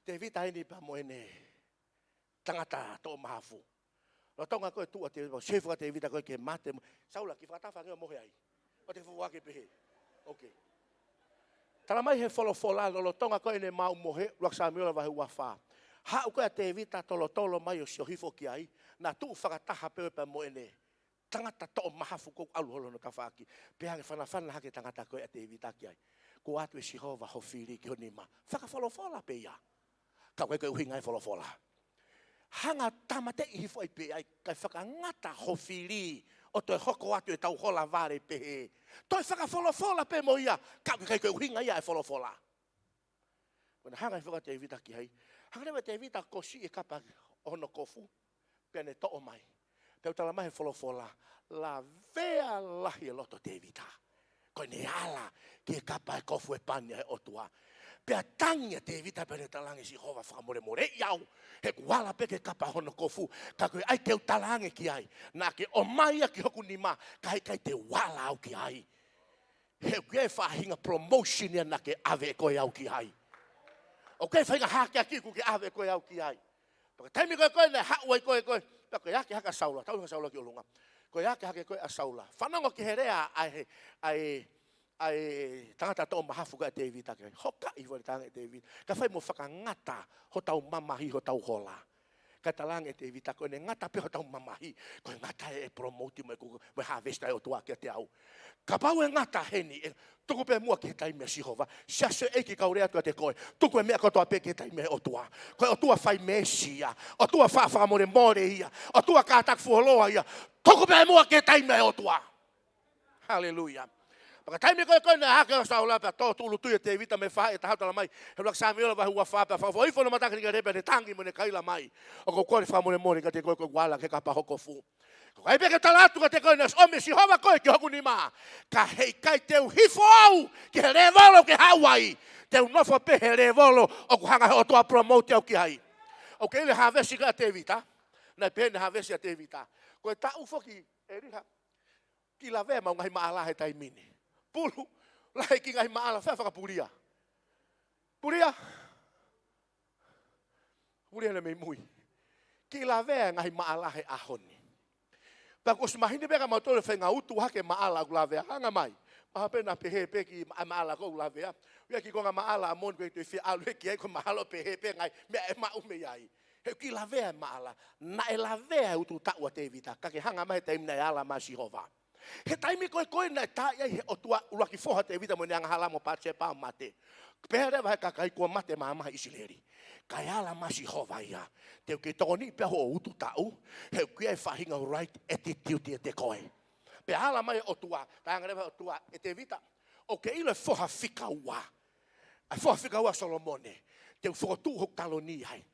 Tēvita eni pea mo ʻene tangata toʻo mahafu. Lolotonga ko ē tuʻu ʻa Tēvita, sio hifo ʻa Tēvita ko ē ki he mate mo-, Saula, kiʻi fakataha ange ʻo mohe ai. ʻOua te ke fuʻu ake pehē. Okay. Tala mai he folofola, lolotonga ko ē ʻene maʻu mohe, ʻUluaki Samiuela vahe ua fā. Haʻu ko ē ʻa Tēvita tolotolo mai ʻo sio hifo ki ai, naʻa tuʻu fakataha pē ʻo pea mo ʻene tangata toʻo mahafu kuo ʻalu holo hono tafaʻaki. Pea hanga ʻe he fanafana hake tangata ko ē ʻa Tēvita ki ai. Kuo ʻoatu ʻe Sihova ho fili ki ho nima. Fakafolofola pē ia. Ka ʻoku ʻikai ko e ʻuhinga ia e folofola. Hanga ʻo tāmateʻi hifo ai pē ai, kae fakangata ho fili ʻo toe hoko atu ʻetau hola vale pehē. Toe fakafolofola pē mo ia, ka ʻoku ʻikai ko e ʻuhinga ia e folofola. Ko ʻene hanga hifo ko ē ʻa Tēvita ki ai. Hanga leva ʻe Tēvita ʻo kosiʻi e kapa ʻo hono kofu, pea ne toʻo mai. Tau tala mai he folofola, lavea lahi e loto ʻo Tēvita. Ko ʻene ala ki he kapa ʻo e kofu ʻo e pani ʻa e ʻOtua. Pea tangi ʻa Tēvita pea ne talaange, Sihova, fakamolemoleʻi au. He ʻoku ala pē ki he kapa hono kofu. Ka ko e ʻai ke u talaange ki ai. Naʻa ke ʻomai ia ki hoku nima, ka heʻikai te u ala au ki ai. He ʻoku ʻi ai e faʻahinga promotion ia naʻa ke ʻave ʻe koe au ki ai. ʻOku ʻi ai e faʻahinga hākeakiʻi ʻoku ke ʻave ʻe koe au ki ai. Pea ko e taimi ko ē ko ē naʻe haʻu ai ko ē ko ē. Pea ko e ake hake ʻa Saula, tau hanga Saula ki ʻolunga. Ko e ake hake ko ē ʻa Saula. Fanongo ki he lea ʻa e, ʻa e, ʻa e tangata toʻo mahafu ko ē ʻa Tēvita ki ai. Hokaʻi vale tange Tēvita. Ka fai mo fakangata hotau mamahi, hotau hola. Ka talaange ʻe Tēvita, ko ʻene ngata pē hotau mamahi, ko e ngata ē ʻe promote mo e ku-, mo e harvest ʻa e ʻOtua kiate au. Kapau ʻe ngata heni, ē, tuku pē muʻa ki he taimi ʻa Sihova. Siasi ʻEiki, kau lea atu kiate koe. Tuku e meʻa kotoa pē ki he taimi ʻa e ʻOtua. Ko e ʻOtua fai meesi ia. ʻOtua fa-, fakamolemole ia. ʻOtua kātaki fuoloa ia. Tuku pē muʻa ki he taimi ʻa e ʻOtua. Haleluia. Pea ko e taimi ko ē ko ē naʻe hake ʻa Saula pea tō tūʻulutui ʻa Tēvita mei he faʻahi ʻe taha, tala mai he ʻuluaki Samiuela vahe ua fā, pea fakafoʻou hifo hono mata ki he lele pea ne tangi mo ne kaila mai, ʻOku ou kole fakamolemole kiate koe, ko ʻeku ala ki he kapa ho kofu. Ko e ʻai pē ke tala atu kiate koe, naʻe ʻomi ʻe Sihova koe ki hoku nima. Ka heʻikai te u hifo au ki he lēvolo ʻoku ke haʻu ai. Te u nofo pē he lēvolo ʻoku hanga he ʻOtua ʻo promote au ki ai. ʻOku kei ʻi ai e harvest ʻa Tēvita. Naʻe pehē ʻene harvest ʻa Tēvita. Ko e taʻu foki ʻe liha. Kiʻi lavea ʻemau ngaahi maʻala he taimi ni. Pulu, lahi e kiʻi ngaahi maʻala, fai ha fakapulia. Pulia. Pulia na mei mui. Kiʻi lavea e ngaahi maʻala he ʻaho ni. Pea kuo ʻosi mahino pē kia mautolu e faʻahinga utu hake maʻala ʻoku lavea, hanga mai. Mahalo pē naʻe pehē pē kiʻi ma-, maʻala ʻoku lavea. ʻOku ʻi ai e kiʻi konga maʻala ʻa moʻoni ʻoku ʻikai toe fie ʻalu hake ki ai, ko e mahalo pehē pē ngaahi meʻa ʻe maʻu mei ai. He ʻoku kiʻi lavea e maʻala, naʻe lavea e ututaʻu ʻa Tēvita, ka ke hanga mai he taimi naʻe ala mai ʻa Sihova. He taimi ko ē ko ē naʻe taaʻi ai he ʻOtua ʻuluaki foha ʻo Tēvita mo ʻene angahala mo Patisepa ʻo mate. Pehē leva he kakai kuo mate e maama ʻi ʻIsileli. Kae ala mai ʻa Sihova ia. Te u kei tokoniʻi pē hoʻo ututaʻu, he ʻoku ʻi ai e faʻahinga right attitude ʻiate koe. Pea ala mai e ʻOtua, talaange leva ʻe he ʻOtua, ʻe Tēvita, ʻoku ke ʻilo e foha fika ua. ʻA e foha fika ua ʻo Solomone. Te u fokotuʻu hoku taloni ai.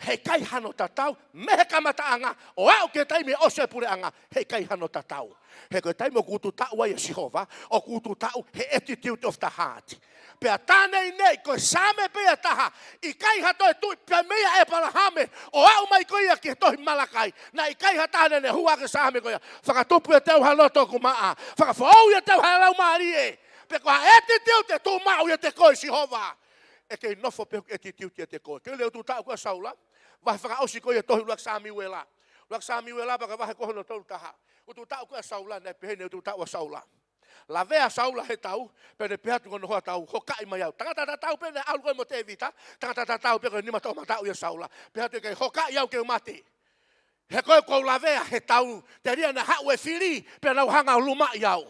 Heʻikai hano tatau, mei he kamataʻanga, ʻo aʻu ki he taimi ʻe ʻosi e puleʻanga, heʻikai hano tatau. He ko e taimi ʻoku ututaʻu ai ʻa Sihova, ʻoku ututaʻu he attitude of the heart. Pea tā neʻineʻi ko e Saame pē ia ʻe taha, ʻikai ha toe tuʻi pea mei a ʻEpalahame, ʻo aʻu mai ko ia ki he tohi Malakai. Naʻe ʻikai ha taha naʻa ne hū ʻaki e Saame ko ia. Fakatupu ʻiate au ha loto ʻoku maʻa. Fakafoʻou ʻiate au ha laumālie. Pea ko ha attitude ʻe tuʻu maʻu ʻiate koe Sihova. ʻE kei nofo pē hoku attitude ʻiate koe. Kei ʻilo e ututaʻu ko ē ʻa Saula. Vahe fakaʻosi ko ia e tohi ʻuluaki Samiuela. ʻUluaki Samiuela pea ko e vahe ko hono tolu taha. Ututaʻu ko ē ʻa Saula, naʻe pehē ʻene ututaʻu ʻa Saula. Lavea ʻa Saula he tau, pea ne pehē atu ki hono hoa tau, hokaʻi mai au. Tangata tatau pē naʻe ʻalu ko ē mo Tēvita, tangata tatau pē ko e nima toʻomataʻu ia ʻo Saula. Pehē atu ʻe kei hokaʻi au ke u mate. He ko ē kuo u lavea he tau, telia naʻe haʻu e fili, pea nau hanga ʻo lumaʻi au.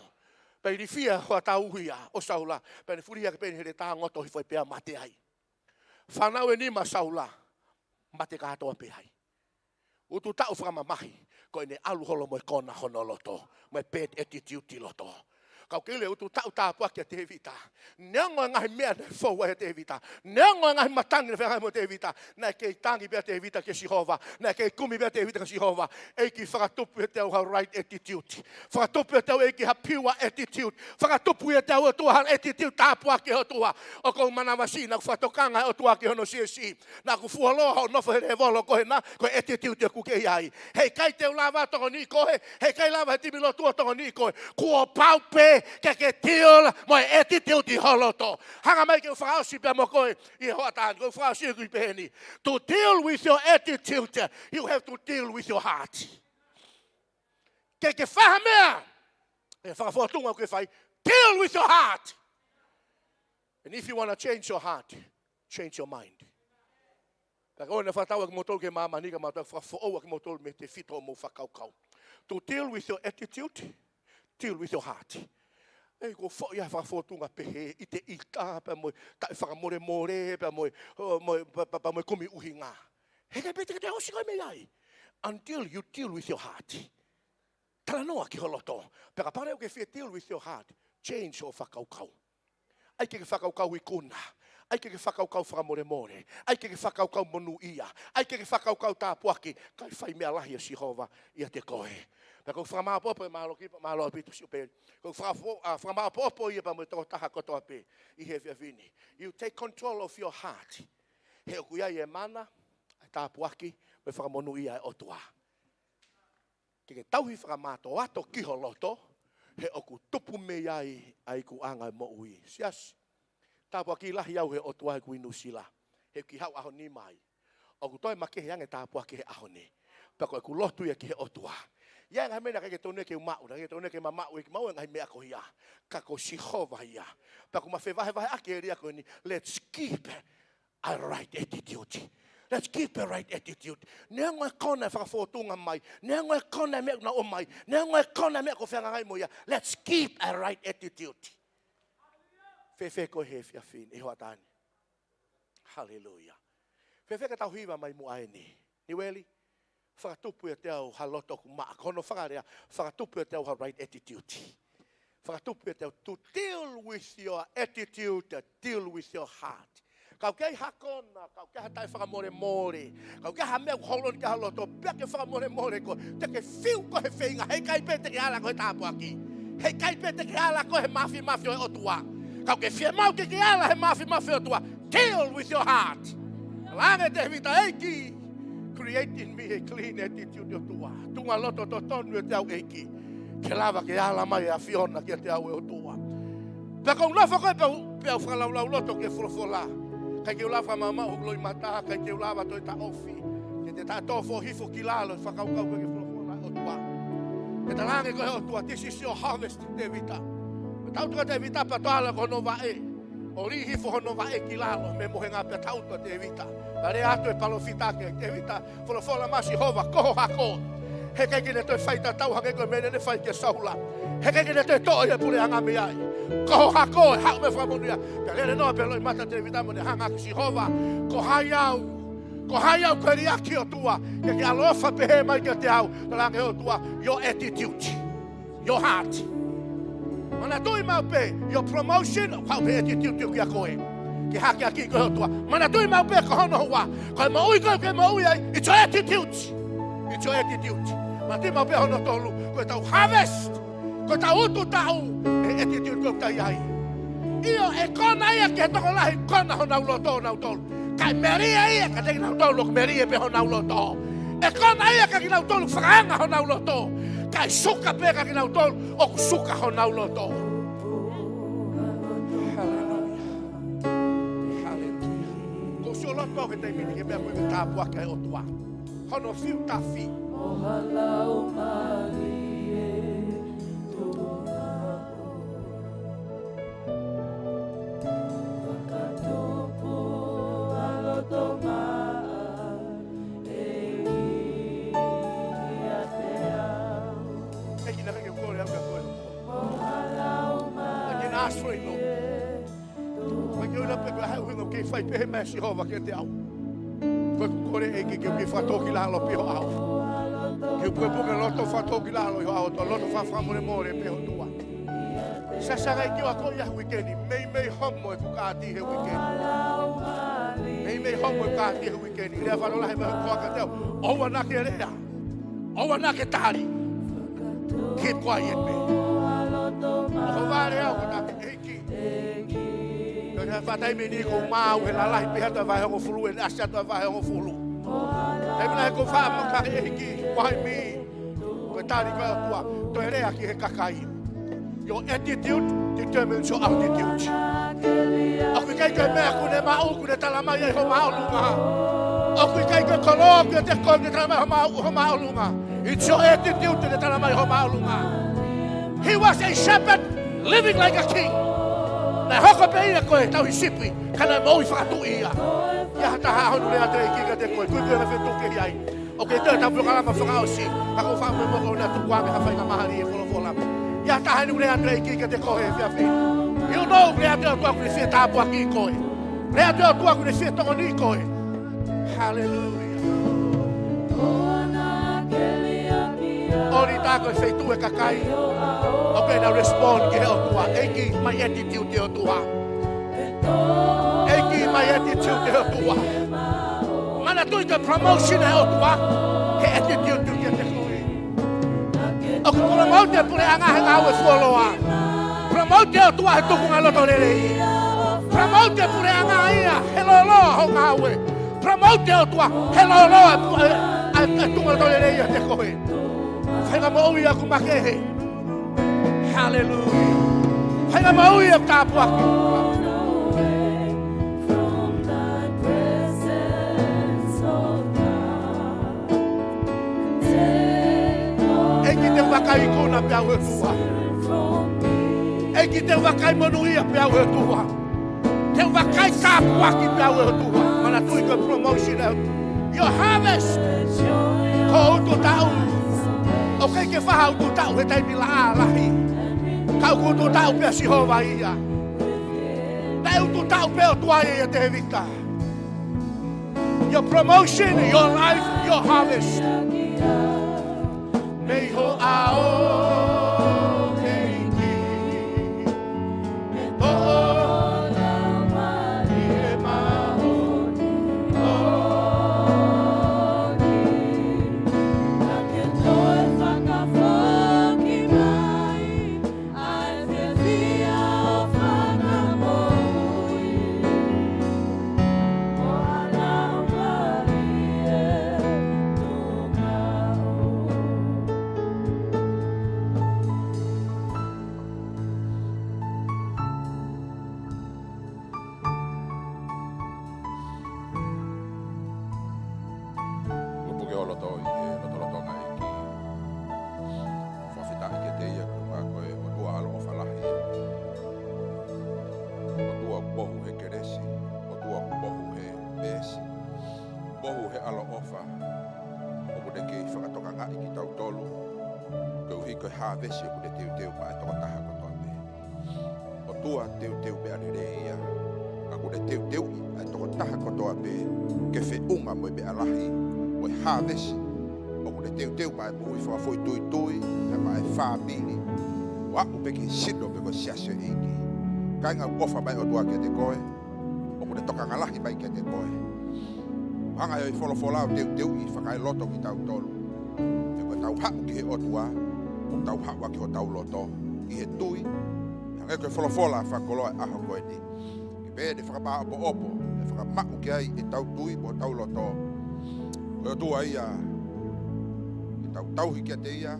Pea ilifia e hoa tau ia ʻo Saula, pea ne fulihi hake pē ʻene heletā ngoto hifo ai pea mate ai. Fānau ʻe nima ʻa Saula, mate kātoa pē ai. Ututaʻu fakamamahi, ko ʻene ʻalu holo mo e kona hono loto, mo e bad attitude ʻi loto. Ka ʻoku kei ʻilo e ututaʻu tāpuaki ʻa Tēvita. Neongo e ngaahi meʻa naʻe fou ai ʻa Tēvita. Neongo e ngaahi matangi naʻe feangai mo Tēvita. Naʻe kei tangi pē ʻa Tēvita kia Sihova. Naʻe kei kumi pē ʻa Tēvita kia Sihova. ʻEiki, fakatupu ʻiate au ha right attitude. Fakatupu ʻiate au, ʻEiki, ha pure attitude. Fakatupu ʻiate au, ʻOtua, ha attitude tāpuaki, ʻOtua. ʻOku ou manavasiʻi naʻa ku fakatokanga, ʻOtua, ki hono siasi. Naʻa ku fuoloa hoʻo nofo he lēvolo ko ena, ko e attitude ʻoku ke ʻi ai. Heʻikai te u lava ʻo tokoniʻi koe, heʻikai lava he timi lotu ʻo tokoniʻi koe. Kuo pau pē ke ke deal mo e attitude ʻi ho loto. Hanga mai ke u fakaʻosi pea mo koe ʻi he hoʻatā ni, ke u fakaʻosi ʻeku pehē ni. To deal with your attitude, you have to deal with your heart. Ke ke fai ha meʻa, ʻe fakafotunga ʻoku ke fai, deal with your heart. And if you wanna change your heart, change your mind. Pea ko ʻene fakatau ʻa kimoutolu ki māmani, ka mātou fakafoʻou ʻa kimoutolu mei he tefito ʻo homou fakakaukau. To deal with your attitude, deal with your heart. ʻEi, ko e foʻi ʻa e fakafotunga pehē, ʻiteʻita, pea mo e taʻefakamolemole, pea mo e, ʻo, mo e, pea, pea, pea mo e kumi ʻuhinga. Heʻikai pē te ke toe ʻosi koe mei ai. Until you deal with your heart. Talanoa ki ho loto. Pea kapau ʻoku ke fie deal with your heart, change hoʻo fakakaukau. ʻAi ke ke fakakaukau ikuna. ʻAi ke ke fakakaukau fakamolemole. ʻAi ke ke fakakaukau monūʻia. ʻAi ke ke fakakaukau tāpuaki. Kae fai meʻa lahi ʻa Sihova ʻiate koe. Pea ʻoku ou fakamāʻopoʻopo e mālō ki, mālō ʻaupito Siupeli. ʻOku ou faka-, ʻa, fakamāʻopoʻopo ia pea mo e tokotaha kotoa pē ʻi he efiafi ni. You take control of your heart. He ʻoku ʻi ai e mana, e tāpuaki, mo e fakamonūʻia ʻa e ʻOtua. Ke ke tauhi fakamātoato ki ho loto, he ʻoku tupu mei ai ʻa e ikuʻanga ʻo e moʻui. Siasi, tāpuaki lahi au he ʻOtua heʻeku ʻi Nuʻusila. He ʻoku haʻu ʻaho ni mai. ʻOku toe makehe ange tāpuaki he ʻaho ni. Pea ko ʻeku lotu ia ki he ʻOtua. ʻI ai e ngaahi meʻa naʻe ʻikai ke tonu ke u maʻu, naʻe ʻikai ke tonu ke ma maʻu, ʻikai ke maʻu e ngaahi meʻa ko ia. Ka ko Sihova ia. Pea ʻoku ma fevahevaheʻaki e lea ko eni, let's keep a right attitude. Let's keep a right attitude. Neongo e kona e fakafōtunga mai. Neongo e kona e meʻa naʻa ʻomai. Neongo e kona e meʻa ʻoku fehangahangai mo ia. Let's keep a right attitude. Fēfē koe he efiafi ni, ʻi he hoʻatā ni? Haleluia. Fēfē ka tau hiva mai muʻa eni? Niueli, fakatupu ʻiate au ha loto ʻoku maʻa. Ko hono fakalea, fakatupu ʻiate au ha right attitude. Fakatupu ʻiate au to deal with your attitude, to deal with your heart. Ka ʻoku ʻi ai ha kona, ka ʻoku ʻi ai ha taʻefakamolemole, ka ʻoku ʻi ai ha meʻa ʻoku holo ni ki ho loto, pea ke fakamolemole koe, te ke fiu koe he feinga, heʻikai pē te ke ala koe he tāpuaki. Heʻikai pē te ke ala koe he māfimafi ʻo e ʻOtua. Ka ʻoku ke fiemaʻu ke ke ala he māfimafi ʻo e ʻOtua. Deal with your heart. Talaange Tēvita, ʻEiki, create in me a clean attitude, ʻOtua. Tuʻunga loto totonu ʻiate au, ʻEiki. Ke lava ke ala mai e ʻAfiona kiate au, ʻe ʻOtua. Pea ʻoku ou nofo ko ē pea u, pea u fakalaulauloto ki he folofola. ʻIkai ke u lava fakamaʻumaʻu hoku loʻimata, ʻikai ke u lava toe taʻofi. Ke te taʻetō foʻi hifo ki lalo, fakakaukau ki he folofola ʻa e ʻOtua. Ke talaange ko e ʻOtua, this is your harvest, Tēvita. Pea tau tuka Tēvita pea toe ala ki hono vaʻe. ʻO lī hifo hono vaʻe ki lalo, mei he mohenga pea tau tuka Tēvita. Pea lea atu e palōfita kia Tēvita, folofola mai Sihova, ko ho hako. Heʻikai ke ne toe fai tatau hangē ko e meʻa naʻa ne fai kia Saula. Heʻikai ke ne toe toʻo ia e puleʻanga mei ai. Ko ho hako, ʻe haʻu mei he fakamonūʻia. Pea lele noa pē loʻimata Tēvita mo ne hanga ki Sihova. Ko hai au? Ko hai au ko e liʻaki ʻOtua? Ke ke ʻaloʻofa pehē mai kiate au. Talaange ʻOtua, your attitude. Your heart. Manatuʻi maʻu pē, your promotion, ʻoku haʻu mei he attitude ʻoku ʻiate koe. Ke hakeakiʻi koe ʻe he ʻOtua. Manatuʻi maʻu pē ko hono ua, ko e moʻui ko ē ʻoku ke moʻui ai, it's your attitude. It's your attitude. Manatuʻi maʻu pē hono tolu, ko ʻetau harvest, ko ʻetau utu taʻu, ʻe he attitude ko ē ʻoku tau ʻi ai. ʻIo, ʻe kona ia ki he tokolahi, kona honau loto ʻonautolu. Kae melie ia kiate kinautolu ʻoku melie pē honau loto. ʻE kona ia kiate kinautolu ʻoku fakaanga honau loto. Kae suka pē kiate kinautolu ʻoku suka honau loto. Haleluia. Haleluia. Ko e sio loto ki he taimi ni ki he meʻa ko ē ʻoku tāpuakiʻi ʻe he ʻOtua. Hono fiu tafi. Fakatupu ʻa loto maʻa, ʻEiki, ʻiate au. ʻEiki, naʻe ʻikai ke u kole au kiate koe. Mo ha laumālie. ʻIkai ke na ask for it, no. ʻIkai ke u ʻilo pe ko e hā e ʻuhinga ʻoku kei fai pehē mai ʻa Sihova kiate au. Ko ʻeku kole, ʻEiki, ke u kei fakatōkilalo pē ʻi ho ʻao. Ke u pukepuke loto fakatōkilalo ʻi ho ʻao, ʻOtua, loto fakafakamolemole pē, ʻOtua. Sasanga ʻEiki, ʻoku ou ako ia he uike ni. Meimei homo ʻeku kaati he uike ni. Meimei homo ʻeku kaati he uike ni. Lea fakalotolahi mai ho koa kiate au. ʻOua naʻa ke lea. ʻOua naʻa ke tali. Keep quiet, pē. ʻOku ou vale au ko e taki ʻEiki. Ko e fakatātā mei ni ko e maau he lalahi pē atu ʻa e vahe hongofulu, ʻene ʻasi atu ʻa e vahe hongofulu. Taimi lahi ʻoku ou faʻa maka he ʻEiki, why me? Ko e tali ko ē ʻa e ʻOtua, toe lea ki he kakai. Your attitude determines your altitude. ʻOku ʻikai ko e meʻa ʻoku ne maʻu, ʻoku ne tala mai ai ho māʻolunga. ʻOku ʻikai ko e kolo ʻoku ʻiate koe ʻoku ne tala mai ho mā-, ho māʻolunga. It's your attitude ʻoku ne tala mai ho māʻolunga. He was a shepherd living like a king. Naʻe hoko pē ia ko e tauhi sipi, ka naʻe moʻui fakatuʻi ia. ʻI ai ha taha ʻoku ne lea atu ʻEiki kiate koe, kuikui ange fetuku ki ai. ʻOku kei toe ʻetau polokalama fakaʻosi, ka ʻoku ou faʻa momoko ʻo ne tuku ange ha faingamālie ʻi he folofola. ʻI ai ha taha ʻoku ne lea atu ʻEiki kiate koe he efiafi ni. You know, lea atu ʻOtua ʻoku ne fie tāpuakiʻi koe. Lea atu ʻOtua ʻoku ne fie tokoniʻi koe. Haleluia. ʻOku ʻi ai ha taha ko e feituʻu e kakai ʻoku ʻikai ke nau respond ki he ʻOtua. ʻEiki, my attitude ki he ʻOtua. ʻEiki, Mai attitude ʻo e ʻOtua. Manatuʻi ko e promotion ʻa e ʻOtua he attitude ʻoku ʻiate koe. ʻOku promote e puleʻanga he ngāue fuoloa. Promote e ʻOtua he tukunga loto lelei. Promote e puleʻanga ia he lōloa ho ngāue. Promote e ʻOtua he lōloa e pu-, e, e, e tukunga loto lelei ʻiate koe. Faingamālie ʻoku makehe. Hallelujah. Faingamālie ʻoku tāpuaki. ʻEiki, te u vakai ikuna pē au ʻe ʻOtua. ʻEiki, te u vakai monūʻia pē au ʻe ʻOtua. Te u vakai tāpuaki pē au ʻe ʻOtua. Manatuʻi ko e promotion ʻa e ʻOtua. Your harvest. Ko e ututaʻu. ʻOku ʻikai ke fai ha ututaʻu he taimi laʻā lahi. Ka ʻoku ututaʻu pē ʻa Sihova ia. Naʻe ututaʻu pē ʻOtua ia ʻia Tēvita. Your promotion, your life, your harvest. Mei ho ʻao, ʻEiki. Mei ho ʻao, ʻEiki. Puke ho loto ʻi he lotolotonga, ʻEiki. Fakafetaʻi kiate ia koeʻuhi ko e ʻOtua ʻaloʻofa lahi. ʻOtua ʻoku pohu he kelesi, ʻOtua ʻoku pohu he peesi, pohu he ʻaloʻofa. ʻOku ne kei fakatokangaʻi kitautolu koeʻuhi ko e hāvesi ʻoku ne teuteu maʻa e tokotaha kotoa pē. ʻOtua teuteu meʻa lelei ia. Ka ʻoku ne teuteuʻi ʻa e tokotaha kotoa pē ke feʻunga mo e meʻa lahi, mo e hāvesi ʻoku ne teuteu maʻa e moʻui fakafoʻituitui, pea maʻa e fāmili, ʻo aʻu pē ki he sino pē ko e siasi ʻo e ʻEiki. Kāinga, ʻoku ʻofa mai ʻOtua kiate koe. ʻOku ne tokanga lahi mai kiate koe. Hanga ʻe he folofola ʻo teuteuʻi fakaeloto kitautolu. He ko ʻetau haʻu ki he ʻOtua, ʻoku tau haʻu ʻaki hotau loto ʻi he tui. Hangē ko e folofola fakakoloa ʻo e ʻaho ko eni. Ke pehē ʻene fakamāʻopoʻopo, ʻe fakamaʻu ki ai ʻetau tui mo hotau loto. Ko e ʻOtua ia ʻoku tau tauhi kiate ia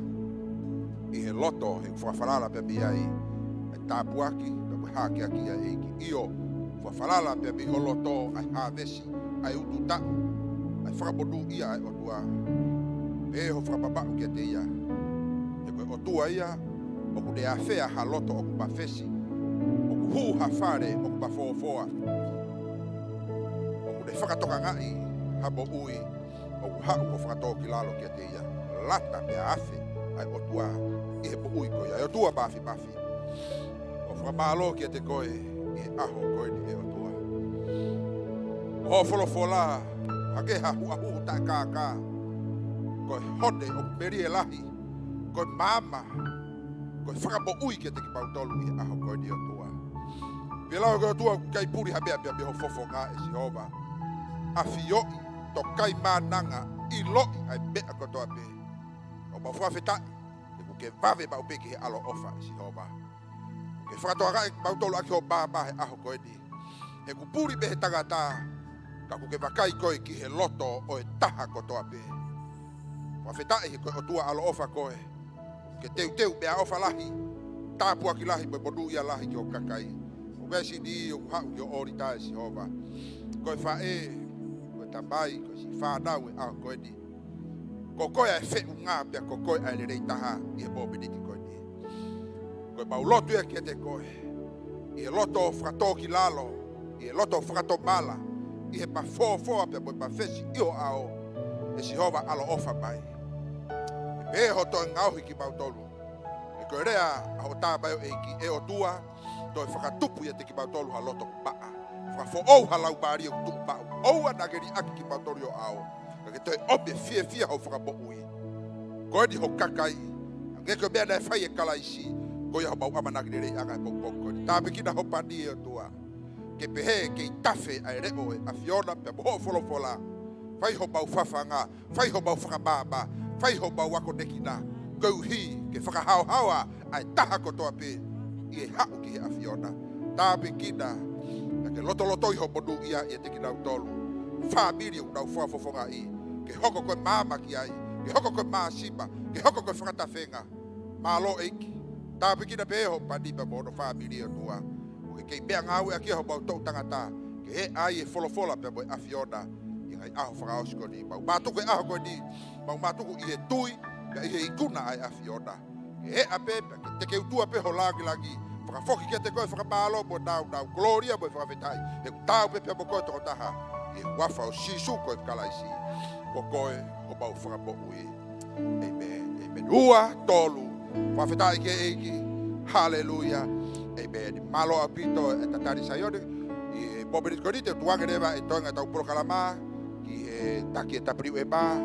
ʻi he loto, he ʻoku fakafalala pē mei ai e tāpuaki, pea mo e hākeakiʻi ʻa e ʻEiki. ʻIo, fakafalala pē mei ho loto ʻa e hāvesi, ʻa e ututaʻu, ʻa e fakamonūʻia ʻa e ʻOtua. Pea ʻoku fakamamaʻu kiate ia. He ko e ʻOtua ia ʻoku ne afea ha loto ʻoku mafesi, ʻoku hū ha fale ʻoku mafōfoa, ʻoku ne fakatokangaʻi ha moʻui ʻoku haʻu ʻo fakatōkilalo kiate ia. Lata pea afe ʻa e ʻOtua ʻi he moʻui ko ia. ʻE ʻOtua Māfimafi, ʻoku fakamālō kiate koe ʻi he ʻaho ko eni, ʻe ʻOtua. Ko hoʻo folofola, hangē ha huʻahuhu taʻekākā. Ko e hone ʻoku melie lahi. Ko e maama. Ko e fakamoʻui kiate kimautolu ʻi he ʻaho ko eni, ʻe ʻOtua. Pea lau ko e ʻOtua ʻoku ʻikai puli ha meʻa pea mei ho fofonga, ʻe Sihova. ʻAfioʻi, tokaimaʻananga, ʻiloʻi ʻa e meʻa kotoa pē. ʻOku mau fakafetaʻi he ʻoku ke vave maʻu pē ki he ʻaloʻofa, ʻe Sihova. Ke fakatokangaʻi kimautolu ʻaki hoʻo maama he ʻaho ko eni. He ʻoku puli pē he tangata, ka ʻoku ke vakai koe ki he loto ʻo e taha kotoa pē. Fakafetaʻi he ko e ʻOtua ʻaloʻofa koe. Ke teuteu meʻaʻofa lahi, tāpuaki lahi, mo e monūʻia lahi ki ho kakai. ʻOku ʻi ai e siʻi niʻihi ʻoku haʻu ki ho ʻōlita, ʻe Sihova. Ko e faʻē, ko e tamai, ko e siʻi fānau he ʻaho ko eni. Ko koe ʻa e feʻunga pea ko koe ʻa e lelei taha ʻi he mōmeniti ko eni. Ko ʻemau lotu ia kiate koe, ʻi he loto fakatōkilalo, ʻi he loto fakatomala, ʻi he mafōfoa pea mo e mafesi ʻi ho ʻao, ʻe Sihova ʻaloʻofa mai. Pea ʻoku toe ngaohi kimautolu. He ko e lea ʻa hoʻo tamaioʻeiki, ʻe ʻOtua, toe fakatupu ʻiate kimautolu ha loto maʻa. Fakafoʻou ha laumālie ʻoku tuʻu maʻu. ʻOua naʻa ke liʻaki kimautolu ʻi ho ʻao. Ka ke toe ʻomi e fiefia hoʻo fakamoʻui. Ko eni ho kakai. Hangē ko e meʻa naʻe fai ʻe Kalaisi. Ko ia homau ʻamanaki leleiʻanga he pongipongi ko eni. Tāpuekina hoʻo pani, ʻe ʻOtua. ke pehē kei tafe ʻa e leʻo ʻo e ʻAfiona pea mo hoʻo folofola. Fai homau fafanga, fai homau fakamaama, fai homau akonekina, koeʻuhi ke fakahaohaoa ʻa e taha kotoa pē ʻi he haʻu ki he ʻAfiona. Tāpuekina, pea ke lotolotoi ho monūʻia ʻiate kinautolu. Fāmili ʻoku nau fakafofongaʻi, ke hoko ko e maama ki ai, ke hoko ko e māsima, ke hoko ko e fakatafenga. Mālō ʻEiki. Tāpuekina pē hoʻo pani pea mo hono fāmili, ʻOtua. ʻOku ke kei meʻangāue ʻaki homau toʻu tangata, ke ʻai e folofola pea mo e ʻAfiona ʻi he ngaahi ʻaho fakaʻosi ko eni. Mau mātuku e ʻaho ko eni, mau mātuku ʻi he tui, pea ʻi he ikuna ʻa e ʻAfiona. Ke eʻa pē, pea ke tekeutua pē ho langilangi. Fakafoki kiate koe e fakamālō mo e nāunau, kolōlia mo e fakafetaʻi. He ʻoku taau pē pea mo koe tokotaha. ʻI he huafa ʻo Sīsū ko e Kalaisi. Ko koe homau fakamoʻui. ʻĒmeni. ʻĒmeni. Ua, tolu. Fakafetaʻi ki he ʻEiki. Haleluia. ʻĒmeni. Mālō ʻaupito e tatali Saione. ʻI he momeniti ko eni te u tukuange leva e toenga ʻetau polokalama ki he taki e W M A.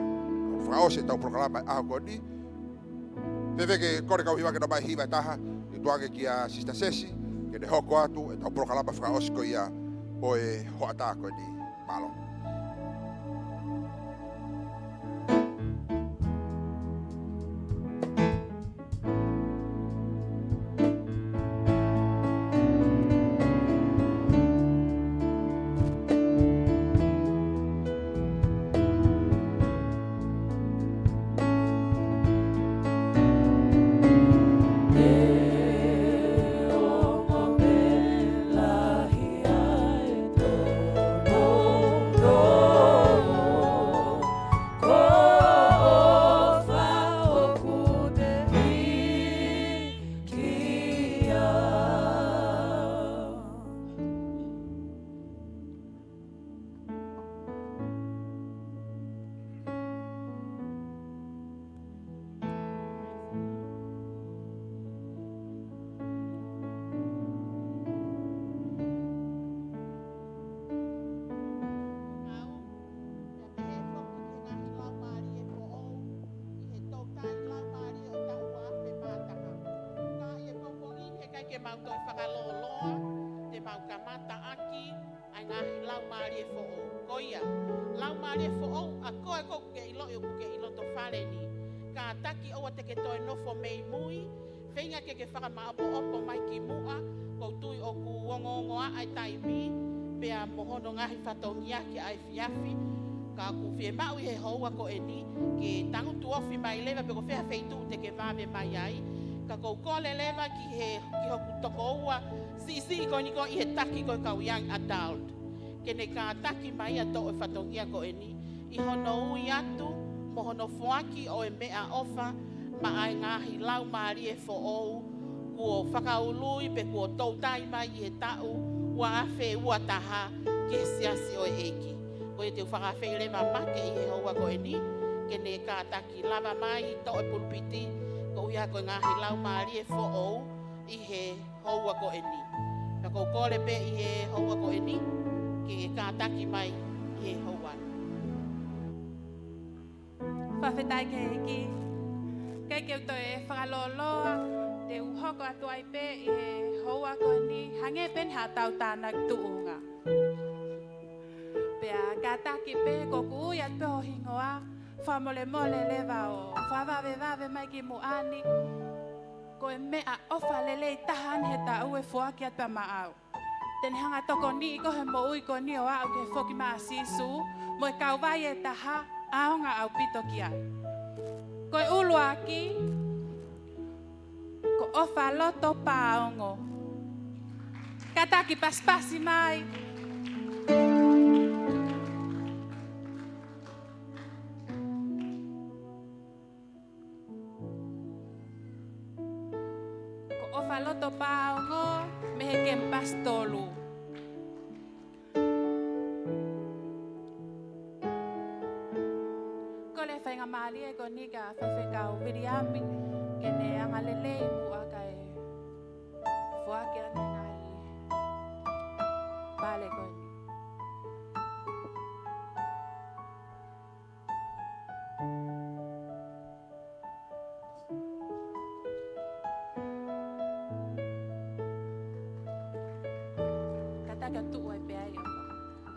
Fakaʻosi ʻetau polokalama ʻaho ko eni. Pea ke kole kau hiva ke nau mai hiva ʻe taha, ʻe tukuange kia Sister Sesi, ke ne hoko atu ʻetau polokalama fakaʻosi ko ia ʻo e hoʻatā ko eni. Mālō. Pea pehē foki ki he ngaahi laumālie foʻou, ʻi he toutai laumālie ʻo e taʻu ua afe mā taha. Ka ʻi he pongipongi ni heʻikai ke mau toe fakalōloa, te mau kamata ʻaki ʻa e ngaahi laumālie foʻou. Ko ia, laumālie foʻou, ʻa koe ʻoku ke ʻiloʻi ʻoku ke ʻi loto fale ni. Kātaki ʻoua te ke toe nofo mei mui, feinga ke ke fakamaʻopoʻopo mai ki muʻa, ʻoku ou tui ʻoku ongoongoa ʻa e taimi, pea mo hono ngaahi fatongia ki he efiafi, ka ʻoku fiemaʻu ʻi he houa ko eni, ke tangutu ofi mai leva pe ko fē ha feituʻu te ke vave mai ai, ka ʻoku ou kole leva ki he, ki hoku tokoua, siʻisiʻi ko eni ko ē ʻi he taki ko e kau young adult. Ke ne kātaki mai ʻa e toʻo e fatongia ko eni, ʻi hono ui atu, mo hono foaki ʻo e meʻaʻofa, maʻa e ngaahi laumālie foʻou, kuo fakaului pe kuo toutai mai ʻi he taʻu ua afe ua taha ki he siasi ʻo e ʻEiki. Ko ia te u fakaafeʻi leva Make ʻi he houa ko eni, ke ne kātaki lava mai toʻo e pulupiti, koeʻuhi ko e ngaahi laumālie foʻou ʻi he houa ko eni. Pea ʻoku ou kole pē ʻi he houa ko eni, ke kātaki mai ʻi he houa ni. Fakafetaʻi ki he ʻEiki. ʻIkai ke u toe fakalōloa, te u hoko atu ai pē ʻi he houa ko eni, hangē pē ni haʻatau tānaki tuʻunga. Pea kātaki pē ʻoku ou ui atu pē ho hingoa, fakamolemole leva ʻo fakavavevave mai ki muʻa ni, ko e meʻaʻofa lelei taha ni he taʻu ʻe foaki atu pē maʻau. Te ne hanga tokoniʻi koe he moʻui ko eni ʻo aʻu ki he foki mai ʻa Sīsū, mo e kauvai ʻe taha, ʻaonga ʻaupito ki ai. Ko e ʻuluaki, ko ʻOfaloto Paongo. Kātaki pasipasi mai. Ko ʻOfaloto Paongo mei he Kemipasi Tolu. Kole faingamālie ko eni kia Faifekau Viliami, ke ne angalelei muʻa kae foaki ʻa e ngaahi pale ko eni. Kātaki Ka tuʻu ai pē ai ʻo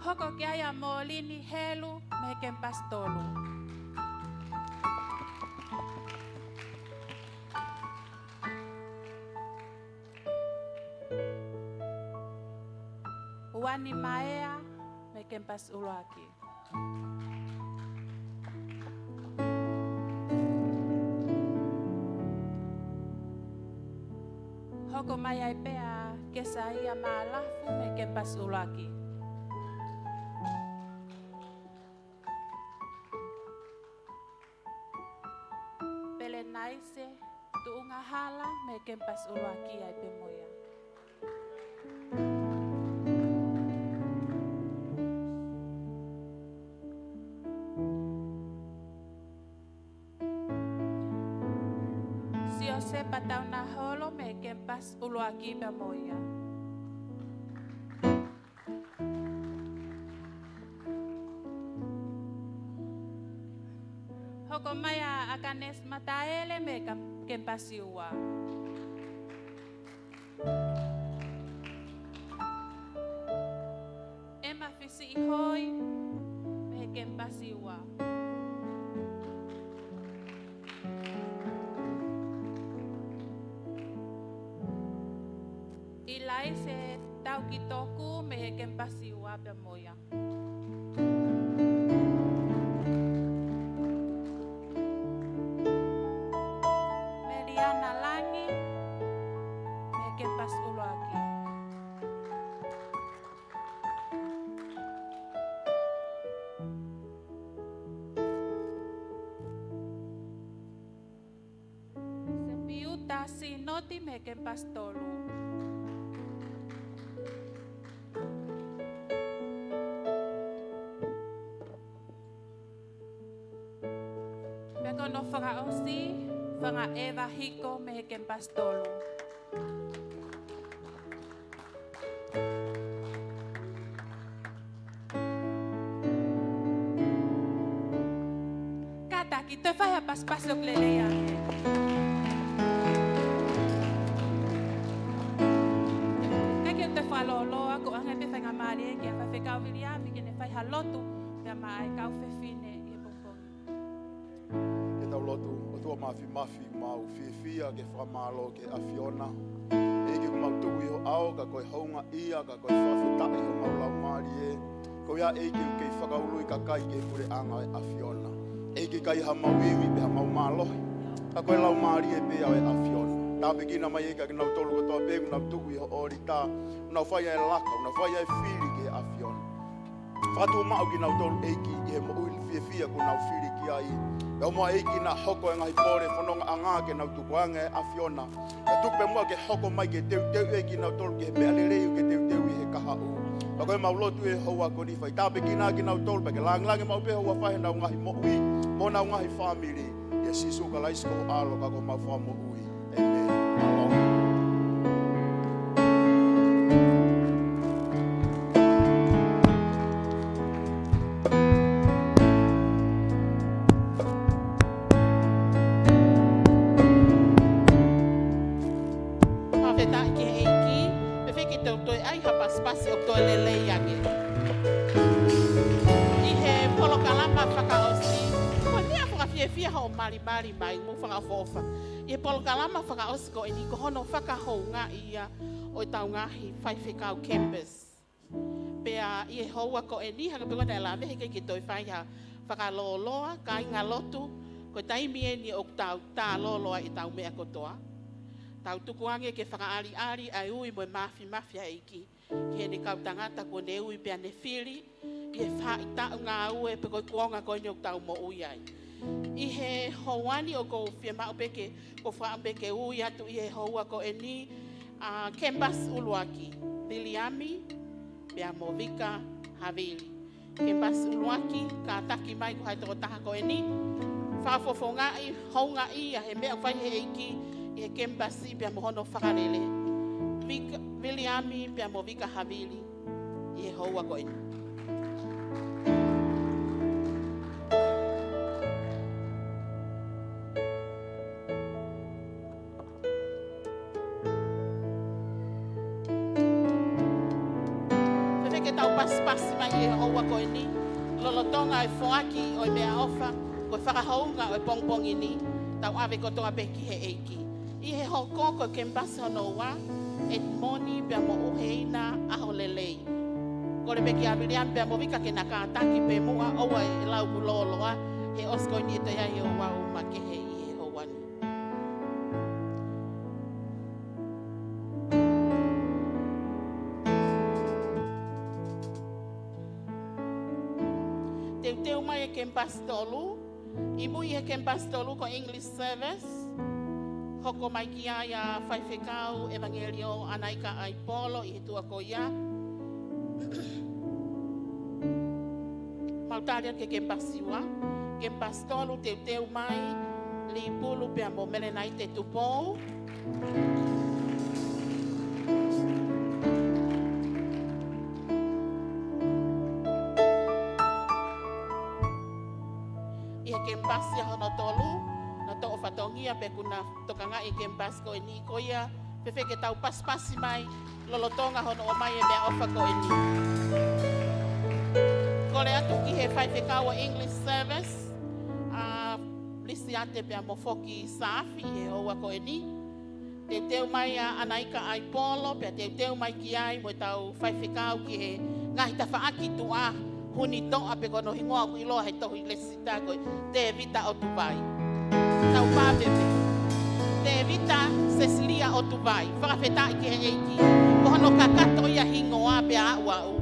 hoko ki ai ʻa Molini Helu mei he kemipasi tolu. Uani Maea mei he kemipasi ʻuluaki. Hoko mai ai pē ʻa Kesaia Malafu mei he kemipasi ʻuluaki. Pelenaise Tuʻungahala mei he kemipasi ʻuluaki ai pē mo ia. Siosefa Taunaholo mei he kemipasi ʻuluaki pē mo ia. Hoko mai ʻa Akanesi Mataele mei he ka-, kemipasi ua. Ema Fisiʻihoi mei he kemipasi ua. ʻIlaise Taukitoku mei he kemipasi ua pea mo ia. Meliana Langi mei he kemipasi ʻuluaki. Sepiuta Sinoti mei he kemipasi tolu. Pea ko hono fakaʻosi, Fanga ʻEva Hiko mei he kemipasi tolu. Kātaki, toe fai ha pasipasi ʻoku lelei ange. Kae ke toe fakalōloa, ko e ʻuhinga pē faingamālie ki he faifekau Viliami ke ne fai ha lotu, pea maʻa e kau fefine ʻi he pongipongi. Ke tau lotu. ʻOtua Māfimafi, mau fiefia ke fakamālō ki he ʻAfiona. ʻEiki, ʻoku mau tuʻu ʻi ho ʻao, ka ko e houngaʻia, ka ko e fakafetaʻi homau laumālie. Ko ia ʻEiki ʻoku kei fakaului kakai ki he puleʻanga ʻo e ʻAfiona. ʻEiki, ʻikai hamau ivi pe hamau mālohi, ka ko e laumālie pē ia ʻo e ʻAfiona. Tāpuekina mai ʻEiki kinautolu kotoa pē ʻoku nau tuʻu ʻi ho ʻōlita, ʻoku nau fai ʻa e laka, ʻoku nau fai ʻa e fili ki he ʻAfiona. Fakatuʻumaʻu kinautolu ʻEiki ʻi he moʻui fiefia kuo nau fili ki ai. Pea ʻoua muʻa ʻEiki naʻa hoko e ngaahi pole fonongaʻanga ke nau tukuange e ʻAfiona. Pea tuku pē muʻa ke hoko mai ke teuteu ʻEiki kinautolu ki he meʻa lelei ʻoku ke teuteu ʻi he kahaʻu. Pea ko e mau lotu ʻi he houa ko eni, fai tāpuekina kinautolu, pea ke langilangi maʻu pē houa fai heʻenau ngaahi moʻui mo honau ngaahi fāmili. ʻIa Sīsū Kalaisi ko ho ʻAlo ka ko homau Fakamoʻui. ʻĒmeni. Mālō. Fakafetaʻi ki he ʻEiki, pea fai ke tau toe ʻai ha pasipasi ʻoku toe lelei ange. ʻI he polokalama fakaʻosi, ko e meʻa fakafiefia hoʻo malimali mai mo fakaʻofoʻofa. ʻI he polokalama fakaʻosi ko eni ko hono fakahoungaʻi ia ʻo ʻetau ngaahi faifekau campus. Pea ʻi he houa ko eni, hangē pē ko ia naʻe lave, heʻikai ke toe fai ha fakalōloa, kāinga lotu, ko e taimi eni ʻoku tau tālōloa ʻi heʻetau meʻa kotoa. Tau tukuange ke fakaʻaliʻali ʻa e ui mo e māfimafi ʻa e ʻEiki ki heʻene kau tangata kuo ne ui pea ne fili, ʻi he faʻahitaʻu ngāue pe ko e kuonga ko eni ʻoku tau moʻui ai. ʻI he houa ni ʻoku ou fiemaʻu pē ke, ʻoku ou fakaʻamu pē ke ui atu ʻi he houa ko eni ʻa kemipasi ʻuluaki, Viliami pea mo Vika Havili. Kemipasi ʻuluaki, kātaki mai ko hai tokotaha ko eni. Fakafofongaʻi, houngaʻia he meʻa ʻoku fai he ʻEiki ʻi he kemipasi pea mo hono fakalele. Vika, Viliami pea mo Vika Havili ʻi he houa ko eni. ke tau pasipasi mai ʻi he houa ko eni, lolotonga e foaki ʻo e meʻaʻofa, ko e fakahounga ʻo e pongipongi ni, tau ʻave kotoa pē ki he ʻEiki. ʻI he hoko ko e kemipasi hono ua, Edimoni pea mo ʻUheina ʻAholelei. Kole pē kia Viliami pea mo Vika ke na kātaki pē muʻa, ʻoua ʻe lau kuo lōloa, he ʻosi ko eni ʻe toe ʻi ai e ouau makehe ʻi he houa ni. Teuteu mai e kemipasi tolu, ʻi mui he kemipasi tolu ko e English service, hoko mai ki ai ʻa Faifekau ʻEvangeliō ʻAnaika ʻAipolo ʻi he tuʻa ko ia. Mau tali atu ki he kemipasi ua, kemipasi tolu teuteu mai, Lipulu pea mo Melenaite Tupou. ʻI he kemipasi hono tolu, naʻe toʻo fatongia pē kuo na tokangaʻi e kemipasi ko eni ko ia, fēfē ke tau pasipasi mai, lolotonga hono ʻomai e meʻaʻofa ko eni. Kole atu ki he faifekau ʻa e English service, ʻa Lisiate pea mo Foki Saafi ʻi he houa ko eni. Teuteu mai ʻa ʻAnaika ʻAipolo, pea teuteu mai ki ai mo ʻetau faifekau ki he ngaahi tafaʻaki tuʻa, huni toʻa pē ko hono hingoa ʻoku ʻiloa he tohi Lēsisita ko e Tēvita ʻOtuvai. Tau pāpē pē. Tēvita Sesilia ʻOtuvai. Fakafetaʻi ki he ʻEiki. Ko hono kakato ia hingoa pea aʻu aʻu.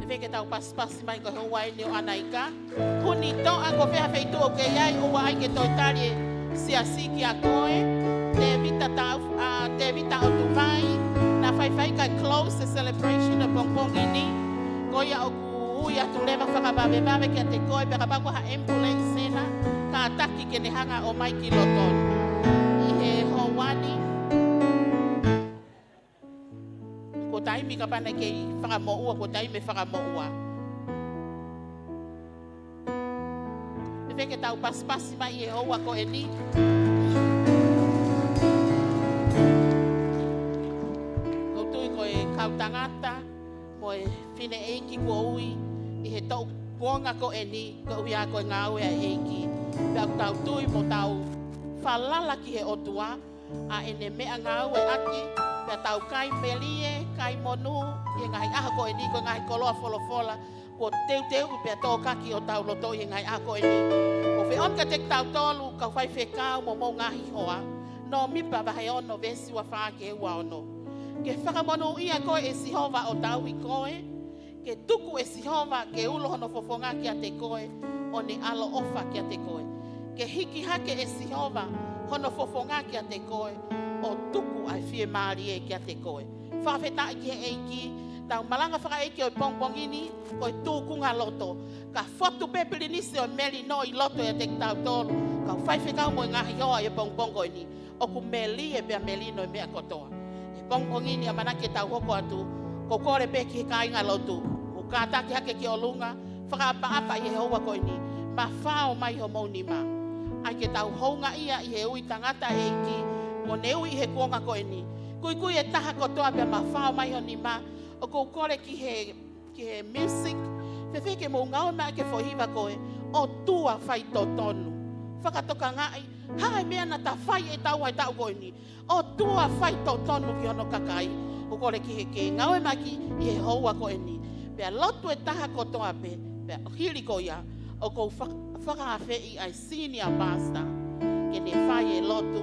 Fēfē ke tau pasipasi mai ko e houa eni ʻo ʻAnaika. Huni toʻa, ko fē ha feituʻu ʻoku ke ʻi ai, ʻoua ʻai ke toe tali e siasi kiate koe. Tēvita Tau-, ʻa, Tēvita ʻOtuvai, naʻe faifai kae close e celebration ʻo e pongipongi ni. Ko ia ʻoku ui atu leva fakavavevave kiate koe, pea kapau ko ha ambulance ena, kātaki ke ne hanga ʻo ʻomai ki loto ni. ʻI he houa ni, kuo taimi kapau naʻe kei fakamoʻua, kuo taimi e fakamoʻua. Fēfē ke tau pasipasi mai ʻi he houa ko eni. ʻOku ou tui ko e kau tangata mo e fineʻeiki kuo ui ʻi he toʻu kuonga ko eni, koeʻuhi ko e ngāue ʻa e ʻEiki. Pea ʻoku tau tui mo tau falala ki he ʻOtua, ʻa ʻene meʻangāueʻaki, pea tau kai melie, kai monū, ʻi he ngaahi ʻaho ko eni, ko e ngaahi koloa folofola kuo teuteu pea tōkaki ʻi hotau loto ʻi he ngaahi ʻaho ko eni. ʻOku feʻunga kiate kitautolu, kau faifekau mo homou ngaahi hoa. Nōmipa vahe ono veesi ua fā ki he ua ono. Ke fakamonūʻia koe ʻe Sihova ʻo tauhi koe, ke tuku ʻe Sihova ke ulo hono fofonga kiate koe, ʻo ne ʻaloʻofa kiate koe. Ke hiki hake ʻe Sihova hono fofonga kiate koe, ʻo tuku ʻa e fiemālie kiate koe. Fakafetaʻi ki he ʻEiki, tau malanga fakaʻeiki ʻo e pongipongi ni, ko e tūkunga loto. Ka fotu pē pilinisi ʻo e melino ʻi loto ʻiate kitautolu, kau faifekau mo e ngaahi hoa ʻi he pongipongi ko eni. ʻOku melie pea melino e meʻa kotoa. ʻI he pongipongi ni ʻamanaki ke tau hoko atu, ʻoku ou kole pē ki he kāingalotu, ʻoku kātaki hake ki ʻolunga, fakaʻapaʻapa ʻi he houa ko eni, mafao mai homou nima. ʻAi ke tau houngaʻia ʻi he ui tangata ʻa e ʻEiki, kuo ne ui ʻi he kuonga ko eni. Kuikui e taha kotoa pea mafao mai ho nima, ʻoku ou kole ki he ki he music, fēfē ke mou ngāue mai ki he foʻi hiva ko e ʻOtua Faitotonu. Fakatokangaʻi, hā e meʻa naʻa ta fai ʻe taua he taʻu ko eni. ʻOtua Faitotonu ki hono kakai. ʻOku ou kole ki he ke ngāue mai ki ʻi he houa ko eni. Pea lotu e taha kotoa pē, pea hili ko ia, ʻoku ou fak-, fakaafeʻi ʻa e senior pastor, ke ne fai e lotu,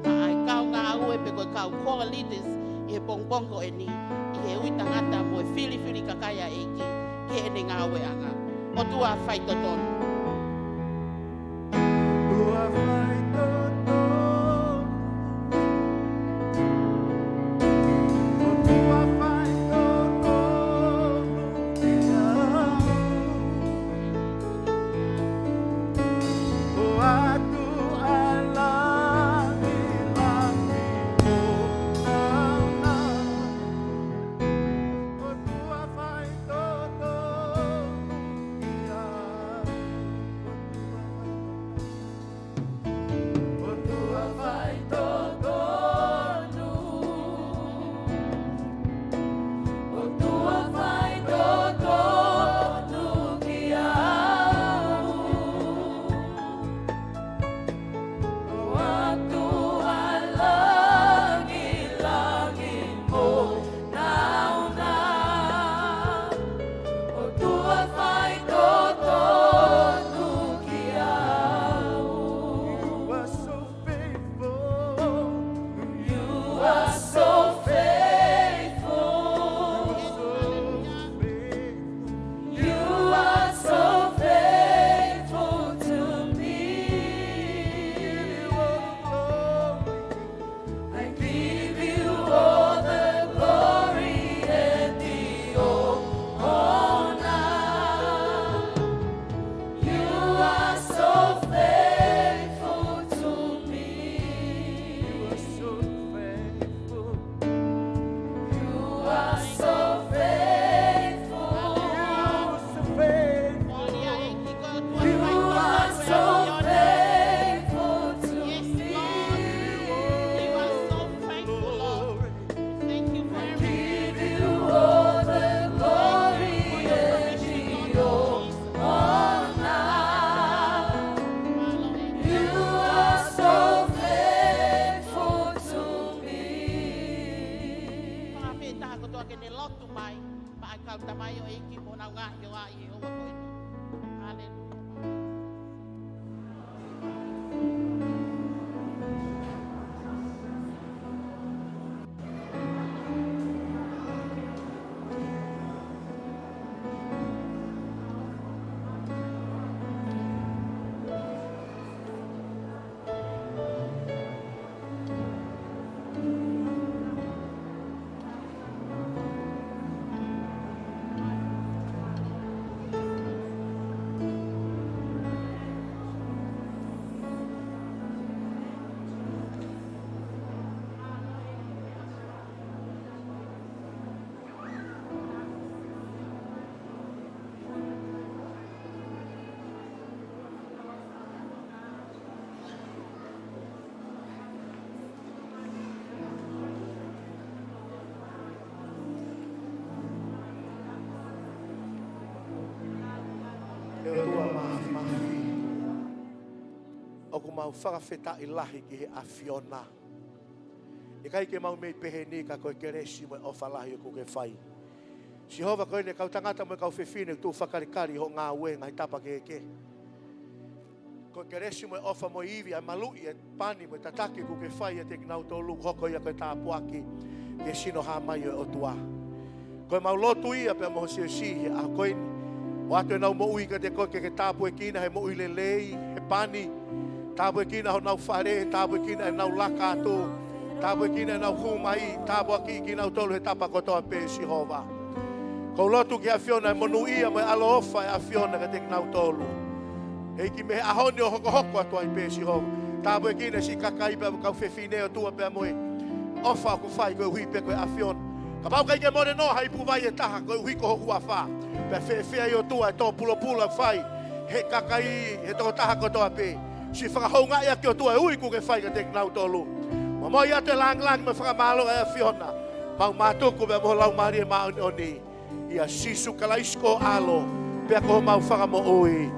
maʻa e kau ngāue pe ko e kau core leaders ʻi he pongipongi ko eni, ʻi he ui tangata mo e filifili kakai ʻa e ʻEiki ki heʻene ngāueʻanga. ʻOtua Faitotonu. ʻOtua Faitotonu. ʻOtua Faitotonu. ʻOatu ʻa Nau ngaahi ʻo ʻai he ʻaho ko eni. Haleluia. ʻE ʻOtua Māfimafi, ʻoku mau fakafetaʻi lahi ki he ʻAfiona. ʻIkai ke mau mei pehē ni ka ko e kelesi mo e ʻofa lahi ʻoku ke fai. Sihova, ko eni e kau tangata mo e kau fefine ʻoku tuʻu fakalikali ʻi hoʻo ngāue he ngaahi tapa kehekehe. Ko e kelesi mo e ʻofa mo e ivi, ʻa e maluʻi, ʻa e pani mo e tataki ʻoku ke fai ʻiate kinautolu, hoko ia ko e tāpuaki ki he sino hā mai ʻo e ʻOtua. Ko ʻemau lotu ia pea mo ho siasi he ʻaho ko eni. ʻOatu ʻenau moʻui kiate koe ke ke tāpuekina he moʻui lelei, he pani. Tāpuekina honau fale, tāpuekina ʻenau laka atu, tāpuekina ʻenau hū mai, tāpuakiʻi kinautolu he tapa kotoa pē, Sihova. ʻOku ou lotu ki he ʻAfiona ʻe monūʻia mo e ʻaloʻofa ʻa e ʻAfiona kiate kinautolu. ʻEiki, mei he ʻaho ni ʻo hokohoko atu ai pē, Sihova. Tāpuekina siʻi kakai pea mo e kau fefine, ʻOtua, pea mo e ʻofa ʻoku fai koeʻuhi pē ko e ʻAfiona. Kapau ʻoku ʻikai ke mole noa ha ipu vai ʻe taha koeʻuhi ko ho huafa, pea fēfē ai, ʻOtua, e tō pulopula ʻoku fai he kakai, he tokotaha kotoa pē. Siʻi fakahoungaʻi ʻaki, ʻOtua, e ui ʻoku ke fai kiate kinautolu. Momoi atu e lāngilangi mo e fakamālō ʻa e ʻAfiona. Mau mātuku pea mo ho Laumālie Māʻoniʻoni. ʻIa Sīsū Kalaisi ko ho ʻAlo, pea ko homau Fakamoʻui.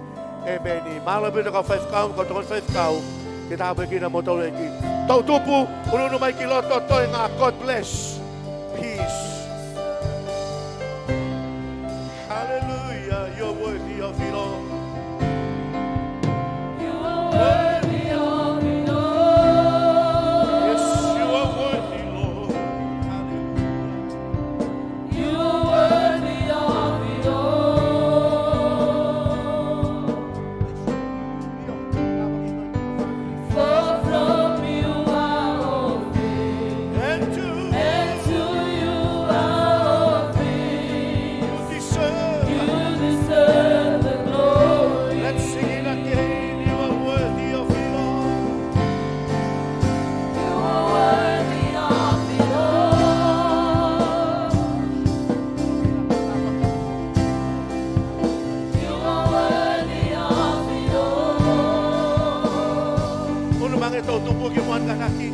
ʻĒmeni. Mālō ʻaupito kau faifekau, kau tokoni faifekau, ke tāpuekina kimoutolu ʻe he ʻEiki. Toʻu tupu, ʻunuʻunu mai ki loto, toenga, God bless. Peace. Hallelujah, you're worthy of it all.